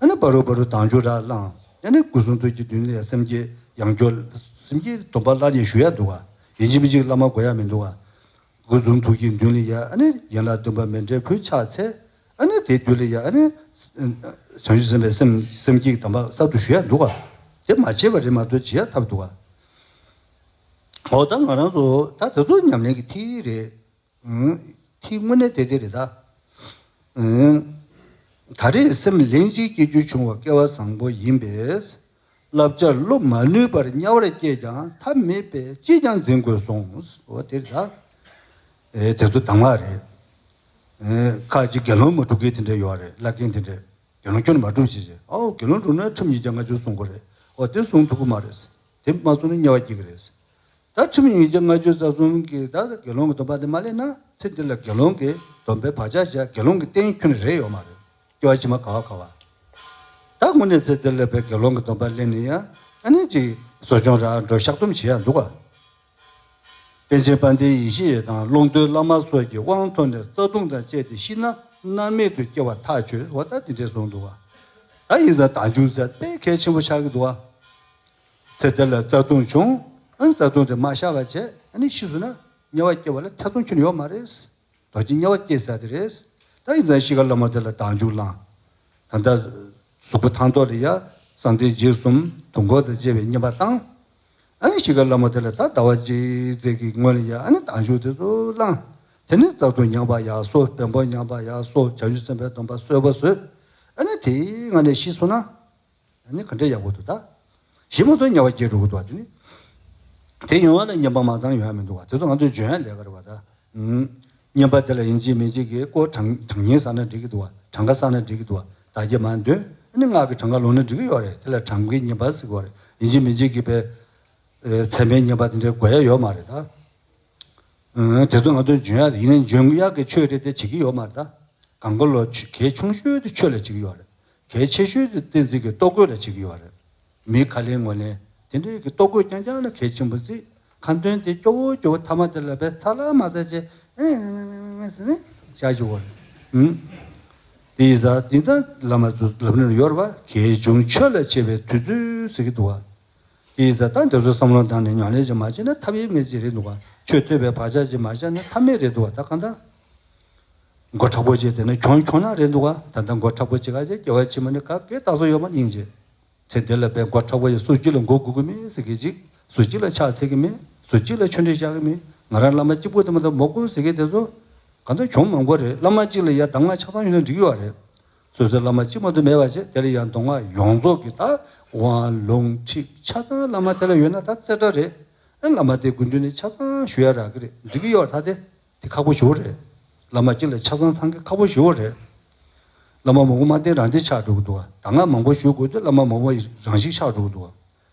ཨ་ནི་བར་དུ་བར་དུ་དལ་འབྱོར་རག་བླངས། ཨ་ནི་སྐུ་གསུང་ཐུགས་ཀྱི་མདུན་ལ་ཡ་སེམས་བསྐྱེད་ཡང་སྐྱར་སེམས་བསྐྱེད་སྡོམ་པ་སླར་ཡང་ཞུ་ཡ་འདུག་བ། ཡིན་གཅིག་མིན་གཅིག་བླ་མ་དགོས་ཡ་མི་འདུག་བ། སྐུ་གསུང་ཐུགས་ཀྱི་མདུན་ལ་ཡ་ཨ་ནི་ཡན་ལག་བདུན་པ་མཎྜལ་ཕུལ་ཕྱག་འཚལ། ཨ་ནི་དེ་དུས་ལ་ཡ་ཨ་ནི་བྱང་ཆུབ་སེམས་དཔའི་སེམས་སེམས་བསྐྱེད་དམ་པ་གསར་དུ་ཞུ་ཡ་འདུག་ག་དེ་མ་བྱས་པ་རེད་མ་གཏོགས་བྱེད་ཡ་ཐབས་འདུག་ག་འོ་ད་ང་རང་ཚོ་ད་དེ་ཚོ་ཉམས་ལེན་གྱི་མཐིལ་རེད། ཨང་། མཐིལ་དངོས་གནས་དེ་དེ་རེད་ད། ཨང་། ད་རེས་སེམས་ལན་གཅིག་སྐྱེ་རྒྱུ་བྱུང་བ་སྐལ་བ་བཟང་པོ་ཡིན་པས། བསླབ་བྱར་སློབ་མ་ནུས་པར་དམྱལ་བར་སྐྱེས་ཀྱང་ཐབས་མེད་པས་ཅིས་ཀྱང་འཛིན་དགོས་གསུངས། འོ་དེ་རེད་ད། ཨེ་དེ་ཚོ་གདམས་ངག་རེད། ཨེ་ཁ་ཅིག་དགེ་སློང་མ་སྒྲུབ་མཁན་དེ་འདྲ་ཡོད་རེད། བླ་རྒན་དེ་འདྲས། དགེ་སློང་ཁྱོད་མ་སྒྲུབ་ཅེས་བྱས། ཨའོ་དགེ་སློང་སྒྲུབ་ན་ཁྲིམས་ཉིས་བརྒྱ་ལྔ་བཅུ་སྲུང་དགོས་རེད། ཨོ་དེ་སྲུང་ཐུབ་ཀྱི་མ་རེད། དེ་མ་སྲུང་ན་དམྱལ་བ་སྐྱེ་གི་རེད། ད་ཁྲིམས་ཉིས་བརྒྱ་ལྔ་བཅུ་རྩ་གསུམ་གྱི་ད་དགེ་སློང་གི་སྡོམ་པ་དེ་མ་ལེན་ན། ཚེ་འདི་ལ་དགེ་སློང་གི་སྡོམ་པའི་བག་ཆགས་བཞག་དགེ་སློང་གི་རྟེན་ཁྱོན་ནས་རེག་ཡོད་མ་རེད། སྐྱེ་བ་ཕྱི་མ་ག་བ་ག་བ། ད་དངོས་གནས་ཚེ་འདི་ལ་བའི་དགེ་སློང་གི་སྡོམ་པ་ལེན་ནས་ཡང་ཨ་ནི་ཅིག་གསོ་སྦྱོང་རག་འགྲོ་བཤགས་སྡོམ་བྱེད་ཡ་འདུག་ག་པཎ་ཆེན་དཔལ་ལྡན་ཡེ་ཤེས་དང་ཀློང་རྡོལ་བླ་མ་སོགས་ཀྱི་དབང་ཐོབ་ནས་རྩ་ལྟུང་དང་བཅས་ཏེ་ཤི་ན་མནར་མེད་དུ་སྐྱེ་བར་ཐག་ཆོད། འོ་ད་དེ་འདྲས་གསུངས་འདུག་ག་ད་ཡིན་ཙང་དལ་འབྱོར་ཟེར་དཔེ་གལ་ཆེན་པོ་ཆགས་ཀྱི་འདུག་ག་ཚེ་འདི་ལ་རྩ་ལྟུང་བྱུང་། ཨ་ནི་རྩ་ལྟུང་དེ་མ་བཤགས་པ་བྱས་ཨ་ནི་ཤི་སོང་ན་དམྱལ་བ་སྐྱེ་བ་ལ་ཐེ་ཚོམ་ཁྱོན་ཡོད་མ་རེད། རྡོ་རྗེ་དམྱལ་བ་སྐྱེ་ས་དེ་རེད། ད་ཡིན་ཙང་ཤི་ཁ་ལ་མ་དེ་ལ་དལ་འབྱོར་བླངས། ད་ལྟ་གཟུགས་པོ་ཐང་ཐོག་ལ་ཡ་གསང་བདེ་འཇིགས་གསུམ་དུས་འཁོར་དང་བཅས་པའི་བསྙེན་པ་བཏང་། ཨ་ནི་གཤིས་ཀ་ལྷ་མོ་དེ་ལ་ད་ཟླ་བ་གཅིག་ཙམ་གྱི་སྔོན་ལ་ཡ་ཨ་ནི་དལ་འབྱོར་དེ་ཚོ་བླངས། དེ་ནས་བརྩེ་གདུང་མྱངས་པ་ཡར་གསོ། བེམ་པོ་མྱངས་པ་ཡར་གསོ། བྱང་ཆུབ་སེམས་དཔའི་སྡོམ་པ་གསོལ་བ་བཟོས། ཨ་ནི་དེའི་སྔ་ནས་ཤི་སོང་ན། ཨ་ནི་ག་འདྲ་ཡག་པོ་འདུག་ད། ཤི་མ་ཐུབ་དམྱལ་བ་སྐྱེ་འགྲོ་གི་འདུག་བ། དེ་ནི་དེ་ཡོང་བ་ལ་བསྙེན་པ་མ་བཏང་ཡོང་ཡ་མི་འདུག་བ། དེ་ཚོ་ང་ཚོས་འཇོན་ཡ་ལས་ཀ་རེད་བ་ད། ཨུམ། བསྙེན་པ་དེ་ལ་ཡིན་གཅིག་མིན་གཅིག་གི་སྐོར་གྲངས་གྲངས་ཉིན་བསགས་ན་འགྲིག་གི་འདུག་བ། གྲངས་ཀ་བསགས་ན་འགྲིག་གི་འདུག་བ། བདག་བསྐྱེད་མ་འདོན་ཨ་ནི་སྔགས་ཀྱི་གྲངས་ཀ་ལོངས་ན་འགྲིག་གི་ཡོད་རེད། དེ་ལ་གྲངས་ཀའི་བསྙེན་པ་ཟེར་གི་ཡོད་རེད། ཡིན་གཅིག་མིན་གཅིག་གི་པའི་ཚད་མའི་བསྙེན་པ་དེ་འདྲའི་དགོས་ཡ་ཡོད་མ་རེད་ད། ཨུམ། དེ་ཚོ་ང་ཚོས་འཇོན་ཡ་ཡིན་ནའི་འཇོན་ཡག་གི་ཆོས་རེད་དེ་བྱེད་ཀྱི་ཡོད་མ་རེད་ད། གང་ག་ལོ་ཆུ་གལ་ཆུང་ཤོས་དེ་ཆོས་ལ་བྱེད་ཀྱི་ཡོད་རེད། གལ་ཆེ་ཤོས་དེ་བསྟན་འཛིན་གྱི་ལྟོ་གོས་ལ་བྱེད་ཀྱི་ཡོད་རེད། མི་ཁ་ལེན་ངོ་ལེན་དེ་འདྲའི་གི་ལྟོ་གོས་རྐྱང་རྐྱང་ལ་གལ་ཆེན་པོ་བརྩི། ཁ་འདོན་དེ་སྐྱོ་བོ་སྐྱོ་བོ་ཐ་མ་དེ་ལ་བས་ཚ་ལ་མ་ཚ་བྱས་ཨེ་ཨེ་ཨེ་ཨེ་ཟེར་ནས་བཞག་ཆོག་གི་རེད། ཨུམ། དེ་ཡིན་ཙང་དེང་སང་བླ་མ་ཚོ་ལབ་ནས་ཡོད་རེད་བ། གལ་ཆུང་ཆོས་ལ་བྱེད་པའི་དུས་ཚོད་ཟེར་གྱི་འདུག་བ། དེ་ཡིན་ཙང་ད་འདི་ཚོ་བསམ་བློ་བཏང་ནས་ཉམས་ལེན་ཅིག་མ་བྱས་ན་ཐབས་ཡེ་མེད་ཅིག་རེད་འདུག་ག་ཆོས་ཐོས་པའི་བག་ཆགས་ཅིག་མ་བཞག་ན་ཐབས་མེད་རེད་འདུག་ག་ད་གང་ལྟར། མགོ་མཁྲེགས་པོ་བྱས་བསྡད་ན་གྱོང་ཁྱོང་ན་རེད་འདུག་ག་ད་ལྟ་མགོ་མཁྲེགས་པོ་བྱེད་ག་ཅིག་སྐྱེ་བ་ཕྱི་མ་ནི་ག་གེ་རྟགས་སུ་ཡོད་མ་སྙིང་རྗེ། ཚེ་འདི་ལ་བས་མགོ་མཁྲེགས་པོ་ཡི་སུ་གཅིག་ལ་མགོ་སྒུར་གི་མེད་ཟེར་གི་ཅིག་སུ་གཅིག་ལ་ཕྱག་འཚལ་གི་མེད། སུ་གཅིག་ལ་ཆོས་འབྲེལ་བཞག་གི་མེད། ང་རང་བླ་མ་གཅིག་པོ་དེ་མ་གཏོགས་མ་དགོས་ཟེར་གི་དེ་ཚོ་གང་ལྟར་གྱོང་མང་པོ་རེད། བླ་མ་གཅིག་ལ་ཡ་གདམས་ངག་ཆ་ཚང་ཡོད་ན་འགྲིག་གི་ཡོད་རེད། སོ་སོའི་བླ་མ་གཅིག་མ་གཏོགས་མེད་པ་བྱས། དེ་ལ་ཡང་མདོ་སྔགས་ཡོངས་རྫོགས་ཀྱི་ད་དབང་ལུང་ཁྲིད་ཆ་ཚང་བླ་མ་དེ་ལ་ཡོད་ན་ད་རྩེ་གྲ་རེད། ཨ་བླ་མ་དེའི་སྐུ་མདུན་ནས་ཆ་ཚང་ཞུ་ཡ་རག་གི་རེད། འགྲིག་གི་ཡོད་རེད། ད་དེ་དེ་ཁག་པོ་ཞེ་པོ་རེད། བླ་མ་གཅིག་ལ་ཆ་ཚང་ཚང་གི་ཁག་པོ་ཞེ་པོ་རེད། བླ་མ་མང་པོ་མ་བསྟེན་རང་བསྟེན་ཆགས་འགྲོ་གི་འདུག་བ། ད་སྔ་མང་པོ་ཞུ་དགོས་དུས་བླ་མ་མང་པོ་རང་ཞིག་ཆགས་འགྲོ་གི་འདུག་བ།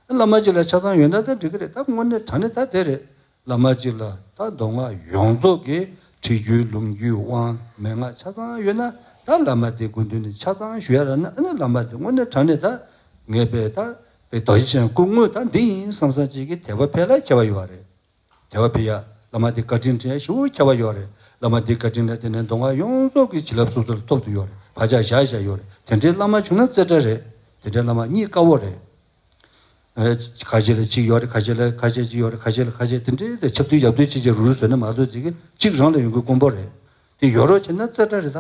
ཨ་བླ་མ་གཅིག་ལ་ཆ་ཚང་ཡོད་ན་ད་འགྲིག་གི་རེད། ད་དངོས་གནས་དྲང་གནས་ད་དེ་རེད། བླ་མ་གཅིག་ལ་ད་མདོ་སྔགས་ཡོངས་རྫོགས་ཀྱི་ཁྲིད་རྒྱུན་ལུང་རྒྱུན་དབང་མན་ངག་ཆ་ཚང་ཡོད་ན། ད་བླ་མ་དེ་སྐུ་མདུན་ནས་ཆ་ཚང་ཞུ་ཡ་རག་ན། ཨ་ནི་བླ་མ་དེ་དངོས་གནས་དྲང་གནས་ད་ངས་པའི་ད་པའི་རྡོ་རྗེ་འཆང་སྐུ་དངོས་ད་འདི་ཡིན་བསམ་བསམ་ཅིག་གི་དད་པ་འཕེལ་ལ་ཁྱད་པར་ཡོད་རེད། དད་པ་འཕེལ་ཡ། བླ་མ་དེ་བཀའ་དྲིན་དྲན་ཡ་ཞེ་པོ་ཁྱད་པར་ཡོད་རེད། བླ་མ་དེ་བཀའ་དྲིན་ལ་བརྟེན་ནས་མདོ་སྔགས་ཡོངས་རྫོགས་ཀྱི་བྱིན་རླབས་སོ་སོ་ལ་ཐོབ་ཏུ་ཡོད་རེད། བག་ཆགས་བཞག་བཞག་ཡོད་རེད། དེ་འདྲའི་བླ་མ་བྱུང་ན་རྩེ་གྲ་རེད། དེ་འདྲའི་བླ་མ་རྙེད་དཀའ་བོ་རེད། ཨེ། ཁ་ཤས་ལ་གཅིག་ཡོད་རེད། ཁ་ཤས་ལ་ཁ་ཤས་གཅིག་ཡོད་རེད། ཁ་ཤས་ལ་ཁ་ཤས་དེ་འདྲའི་དེ་ཁྱབ་ཐུབ་ཡབ་ཐུབ་ཅིག་ཅིག་རུ་རུ་བཟོས་ན་མ་གཏོགས་ཅིག་གཅིག་རང་ལ་ཡོང་གི་དཀོན་པོ་རེད། དེ་ཡོད་རོགས་བྱས་ན་རྩེ་གྲ་རེད་ད།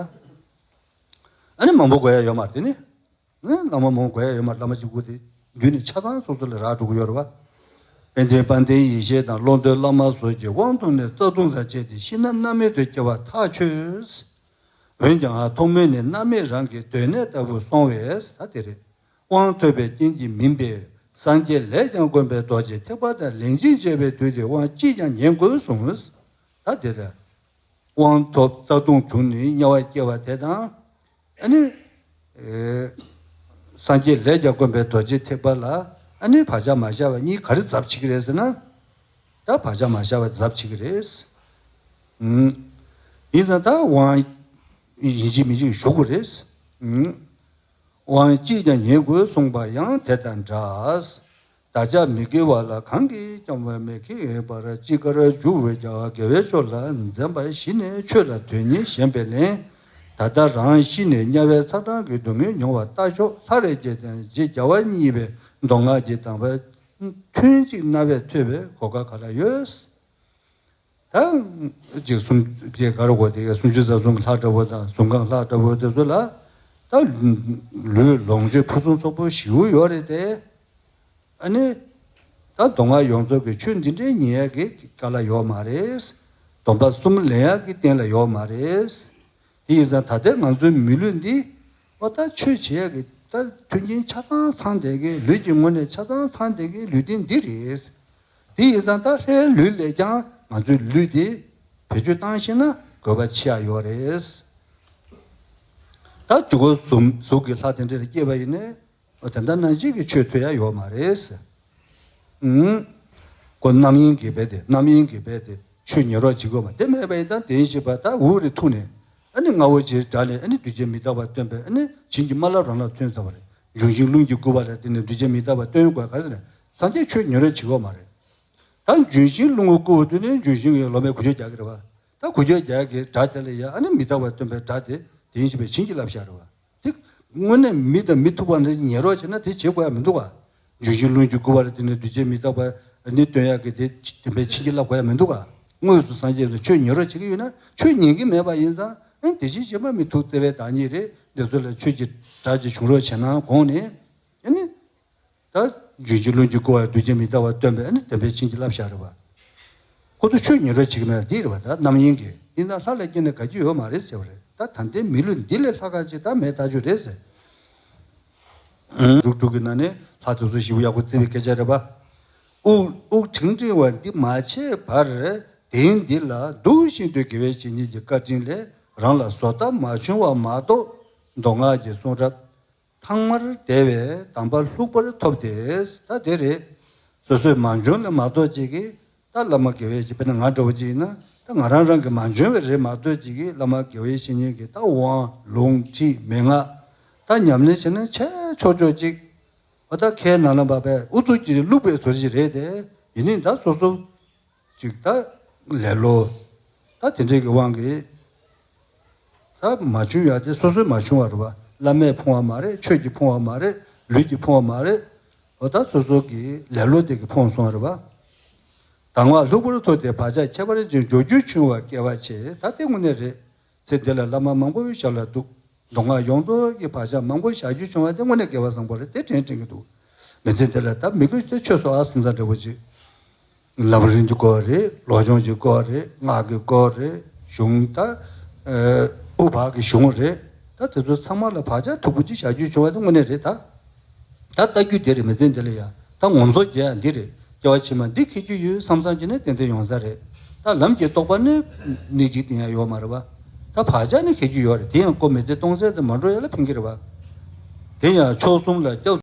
ཨ་ནི་མང་པོ་དགོས་ཡ་ཡོད་མ་རེད་དེ་ནི། ཨ་ནི་བླ་མ་མང་པོ་དགོས་ཡ་ཡོད་མ་རེད། བླ་མ་གཅིག་པུ་དེ་མདུན་ནས་ཆ་ཚང་སོ་སོ་ལ་རག་འགྲོ་གི་ཡོད་རེད་བ། དཔལ་ལྡན་དཔལ་ལྡན་ཡེ་ཤེས་དང་། ཀློང་རྡོལ་བླ་མ་སོགས་ཀྱི་དབང་ཐོབ་ནས། རྩ་ལྟུང་ལ་སྤྱད་དེ་ཤི་ན་མནར་མེད་དུ་སྐྱེ་བ་ཐག་ཆོད། འོན་ཀྱང་ཐོག་མེད་ནས་མནར་མེད་རང་གི་སྡོད་གནས་ལྟ་བུར་སོང་བས། ད་དེ་རེད། དབང་ཐོབ་པའི་རྐྱེན་གྱིས་མིན་པའི་སངས་རྒྱས་ལས་ཀྱང་དཀོན་པའི་རྡོ་རྗེ་ཐེག་པ་དང་ལན་གཅིག་མཇལ་བའི་དུས་དེར་དབང་ཅིས་ཀྱང་ཉན་དགོས་གསུངས། ད་དེ་ལྟར་དབང་ཐོབ་རྩ་ལྟུང་བྱུང་ནས་དམྱལ་བར་སྐྱེ་བ་དེ་དང་། ཨ་ནི། ཨེ། སངས་རྒྱས་ལས་ཀྱང་དཀོན་པའི་རྡོ་རྗེ་ཐེག་པ་ལ་ཨ་ནི་བག་ཆགས་མ་བཞག་པ་གཉིས་ག་རེ་ཛབ་བྱེད་ཀྱི་རེད་ཟེར་ན། ད་བག་ཆགས་མ་བཞག་པ་ཛབ་བྱེད་ཀྱི་རེད། ཨུམ། ཡིན་ཙང་ད་དབང་ཡིན་གཅིག་མིན་གཅིག་ཞུ་དགོས་རེད། ཨུམ། དབང་ཅིས་ཀྱང་ཉན་དགོས་གསུངས་པ་ཡང་དེ་དང་འདྲ། བདག་ཅག་མི་དགེ་བ་ལ་གང་གིས་ཀྱང་བར་མི་ཁེགས་པར་ཅི་དགར་འཇུག་འོས་ཀྱང་དགེ་བའི་ཕྱོགས་ལ་འཛེམ་པ་བཞི་ནི་ཆོས་ལ་དོན་གཉེར་ཞན་པས་ལན། ད་ལྟ་རང་ཤི་ནས་དམྱལ་བའི་ཚ་གྲང་གི་སྡུག་བསྔལ་མྱོང་བ་ལྟ་ཞོག་ལྷ་རེ་རྒྱལ་ཅན་རྗེ་རྒྱལ་བ་གཉིས་པའི་མདོ་སྔགས་ཀྱི་གདམས་པ་ཐུན་གཅིག་རྣ་བས་ཐོས་པའི་གོ་སྐབས་ག་ལ་ཡོད། ད་ཅིག་སུམ་ཅུ་ག་རེ་གོ་དེ་སུམ་ཅུ་རྩ་གསུམ་གྱི་ལྷ་འདྲ་བོ་དང་གཟུངས་ཁང་ལྷ་འདྲ་བོ་དེ་ཚོ་ལ་ད་ལུས་ལོངས་སྤྱོད་ཕུན་སུམ་ཚོགས་པོ་ཞེ་པོ་ཡོད་རེད་དེ། ཨ་ནི་ད་མདོ་སྔགས་ཡོངས་རྫོགས་ཀྱི་ཆོས་འདི་འདྲའི་ཉན་ཡག་གི་སྐལ་བ་ཡོད་མ་རེད། སྡོམ་པ་གསུམ་ལེན་ཡག་གི་རྟེན་ལ་ཡོད་མ་རེད། དེ་ཡིན་ཙང་ད་ལྟའི་ང་ཚོའི་མི་ལུས་འདི་ཨོ་ད་ཆོས་བྱེད་ཡག་གི་ད་མཐུན་རྐྱེན་ཆ་ཚང་ཚང་བསྡད་ཀྱི་ལུས་ཀྱི་ངོས་ནས་ཆ་ཚང་ཚང་བསྡད་ཀྱི་ལུས་རྟེན་འདི་རེད། དེ་ཡིན་ཙང་ད་ལྷའི་ལུས་ལས་ཀྱང་ང་ཚོའི་ལུས་དེ་བེད་སྤྱོད་བཏང་ཤེས་ན་དགོས་པ་ཆེ་ཡ་ཡོད་རེད། ད་ཇུས་འགོད་གཟུགས་ཀྱི་ལྷ་དེ་འདྲ་ལ་སྐྱེས་པ་ཡིན་ནའི། ཨོ་དེ་འདྲ་ནང་བཞིན་གྱི་ཆོས་ཐོས་ཡ་ཡོད་མ་རེད། ཨུམ། ཁོ་རྣམ་གཡེང་གིས་རྦད་དེ་རྣམ་གཡེང་གིས་རྦད་དེ་ཆོས་ཉན་རོགས་བྱེད་དགོས་མ་དེ་མེད་པ་ཡིན་ཙང་དེ་བཞིན་གཤེགས་པ་ད་འུ་རེ་ཐུག་ནས་ཨ་ནི་རྔ་བོ་ཆེའི་སྒྲ་ལས་ཨ་ནི་གདུལ་བྱ་མི་རྟག་པ་སྟོན་པས་ཨ་ནི་བྱིན་གྱིས་རྨ་ལྷ་རང་ལ་ཐོན་ཚར་བ་རེད། ལྗོན་ཤིང་རླུང་གིས་བསྐུལ་བ་ལ་བརྟེན་ནས་གདུལ་བྱ་མི་རྟག་པ་སྟོན་དགོས་ག་རེ་ཟེར་ན་སངས་རྒྱས་ཆོས་ཉན་རོགས་བྱེད་དགོས་མ་རེད། ད་ལྗོན་ཤིང་རླུང་གིས་བསྐུལ་བ་དུས་ནས་ལྗོན་ཤིང་གི་ལོ་མའི་འགུལ་སྐྱོད་རྒྱག་གི་རེད་བ། ད་འགུལ་སྐྱོད་རྒྱག་གི་སྒྲ་དེ་ལ་ཡ་ཨ་ནི་མི་རྟག་པ་སྟོན་པའི་སྒྲ་དེ་དེ་བཞིན་གཤེགས་པས་བྱིན་གྱིས་བརླབས་བཞག་རེད་བ། དེ་དངོས་གནས་མི་དང་མི་ཐུག་པ་འདྲ་ཉན་རོགས་བྱས་ན་དེ་བྱེད་དགོས་ཡ་མི་འདུག་ག་ལྗོན་ཤིང་རླུང་གིས་བསྐུལ་བ་ལ་བརྟེན་ནས་གདུལ་བྱ་མི་རྟག་པ་ནི་སྟོན་ཡག་གི་དེ་བདེན་པའི་བྱིན་གྱིས་བརླབས་དགོས་ཡ་མི་འདུག་ག་དངོས་སུ་སངས་རྒྱས་ལ་ཆོས་ཉན་རོགས་བྱེད་ཀྱི་ཡོད་ན་ཆོས་ཉན་གྱི་མེད་པ་ཡིན་ཙང་ཨ་ནི་དེ་བཞིན་གཤེགས་པ་མི་ཐུག་བརྩེ་བའི་བདག་ཉིད་རེད། འདི་ཚོ་ལ་ཆོས་ཀྱི་སྒྲ་ཅིག་བྱུང་རོགས་བྱས་ན་དགོངས་ནས། ཨ་ནི། ད་རྒྱུད་ཀྱི་ལུང་གིས་བསྐོར་བ་གདུལ་བྱ་མི་རྟག་པ་སྟོན་པའི་ཨ་ནི་བསྟན་པའི་བྱིན་གྱིས་བརླབས་བཞག་རེད་པ། ཁོ་ཚོ་ཆོས་ཉན་རོགས་བྱེད་ཀྱི་མེད་པ་འདི་རེད་པ། ད་རྣམ་གཡེང་གིས་འདི་ན་ལྷ་ལ་སྐྱེས་ནས་དགའ་རྒྱུ་ཡོད་མ་རེད་ཟེར་བ་རེད། ད་ད་ལྟའི་མི་ལུས་འདི་ལས་ལྷག་ག་ཅིག་ད་མེད་ལྟ་རྒྱུ་རེད་ཟེར། འབྲུག་འབྲུག་གི་ནང་ནས་ལྷ་དེ་ཚོ་ཞེ་པོ་ཡག་པོ་བརྩི་བའི་སྐད་ཆ་རེད་པ། དབུགས་དབུགས་ཕྲེང་ཕྲེང་བ་འདི་མ་བྱས་བར། དེང་འདི་ལ་འདུག་བཞིན་དུ་དགེ་བའི་བཤེས་གཉེན་གྱི་བཀའ་དྲིན་ལས་རང་ལ་བཟོ་ལྟ་མ་བྱུང་བ་མ་གཏོགས། མདོ་སྔགས་ཀྱི་གསུང་རབ་ཐང་མར་བདེ་བའི་གདམས་པ་ལྷུག་པར་ཐོབ་སྟེ། ད་དེ་རེད། སོ་སོས་མ་བྱུང་ལས་མ་གཏོགས་ཅིག་གིས། ད་བླ་མ་དགེ་བའི་བཤེས་གཉེན་དཔེར་ན་ང་འདྲ་བོ་ཅིག་ཡིན་ན། ད་ང་རང་རང་གིས་མ་བྱུང་བའི་རེད་མ་གཏོགས་ཅིག་གིས། བླ་མ་དགེ་བའི་བཤེས་གཉེན་གྱི་ད་དབང་ལུང་ཁྲིད་མན་ངག་ད་ཉམས་ལེན་བྱས་ན་བྱས་ཆོག་ཆོག་ཅིག་འོ་ད་ཁའི་ནང་ལ་བབས་པའི་ཨུ་ཚུགས་ཀྱིས་བླུགས་པའི་བཟོ་ཅིག་རེད་དེ། ཡིན་ནའི་ད་སོ་སོ་ཅིག་ད་ལེ་ལོ། ད་དེ་འདྲའི་གི་དབང་གིས་ད་མ་བྱུང་ཡ་དེ་སོ་སོས་མ་བྱུང་བ་རེད་པ། བླ་མས་ཕོངས་པ་མ་རེད། ཆོས་ཀྱིས་ཕོངས་པ་མ་རེད། ལུས་ཀྱིས་ཕོངས་པ་མ་རེད། འོ་ད་སོ་སོ་གི་ལེ་ལོ་དེ་གིས་ཕོངས་སོང་བ་རེད་པ། གདམས་ངག་ལྷུག་པོར་ཐོབ་སྟེ་བག་ཆགས་ཁྱད་པར་ཅན་འཇོག་རྒྱུ་བྱུང་བ་སྐལ་བ་ཆེ། ད་དེ་དངོས་གནས་རེད། ཚེ་འདི་ལ་བླ་མ་མང་པོའི་ཞབས་ལ་འདུག་མདོ་སྔགས་ཡོངས་རྫོགས་ཀྱི་བག་ཆགས་མང་པོ་བཞག་རྒྱུ་བྱུང་བ་དེ་དངོས་གནས་དགེ་བ་བཟང་པོ་རེད། དེ་དྲན་དྲན་གྱི་འདུག་མི་ཚེ་འདི་ལ་ད་མི་དགོས་ཚེ་ཆོས་སོགས་ཨ་སེམས་ཙམ་འདྲ་བོ་ཅིག་ལམ་རིམ་གྱི་སྐོར་རེད། བློ་སྦྱོང་གི་སྐོར་རེད། སྔགས་ཀྱི་སྐོར་རེད། གཞུང་ད་ཨ་དབུ་བར་གྱི་གཞུང་རེད། ད་དེ་ཚོ་ཚང་མ་ལ་བག་ཆགས་མཐུག་པོ་ཅིག་བཞག་རྒྱུ་བྱུང་བ་དེ་དངོས་གནས་རེད་ད། ད་ལྟ་རྒྱུ་དེ་རེད། མི་ཚེ་འདི་ལ་ཡ་ད་ངོ་མཚར་རྒྱག་ཡ་འདི་རེད། སྐྱེ་བ་ཕྱི་མ་འདི་འཁྱེར་རྒྱུ་ཡོད་བསམ་བསམ་བྱས་ན་ཏན་ཏན་ཡོང་ས་རེད། ད་ལམ་གྱི་རྟོགས་པ་ནི་གནས་གཅིག་དེ་ཡང་ཡོད་མ་རེད་པ། ད་བག་ཆགས་ནི་འཁྱེར་རྒྱུ་ཡོད་རེད། དེ་ཡང་ཁོ་མི་ཚེ་སྟོང་ཟད་དུ་མ་འགྲོ་ཡ་ལ་ཕན་གྱི་རེད་པ། དེ་ཡང་མཆོག་གསུམ་ལ་སྐྱབས་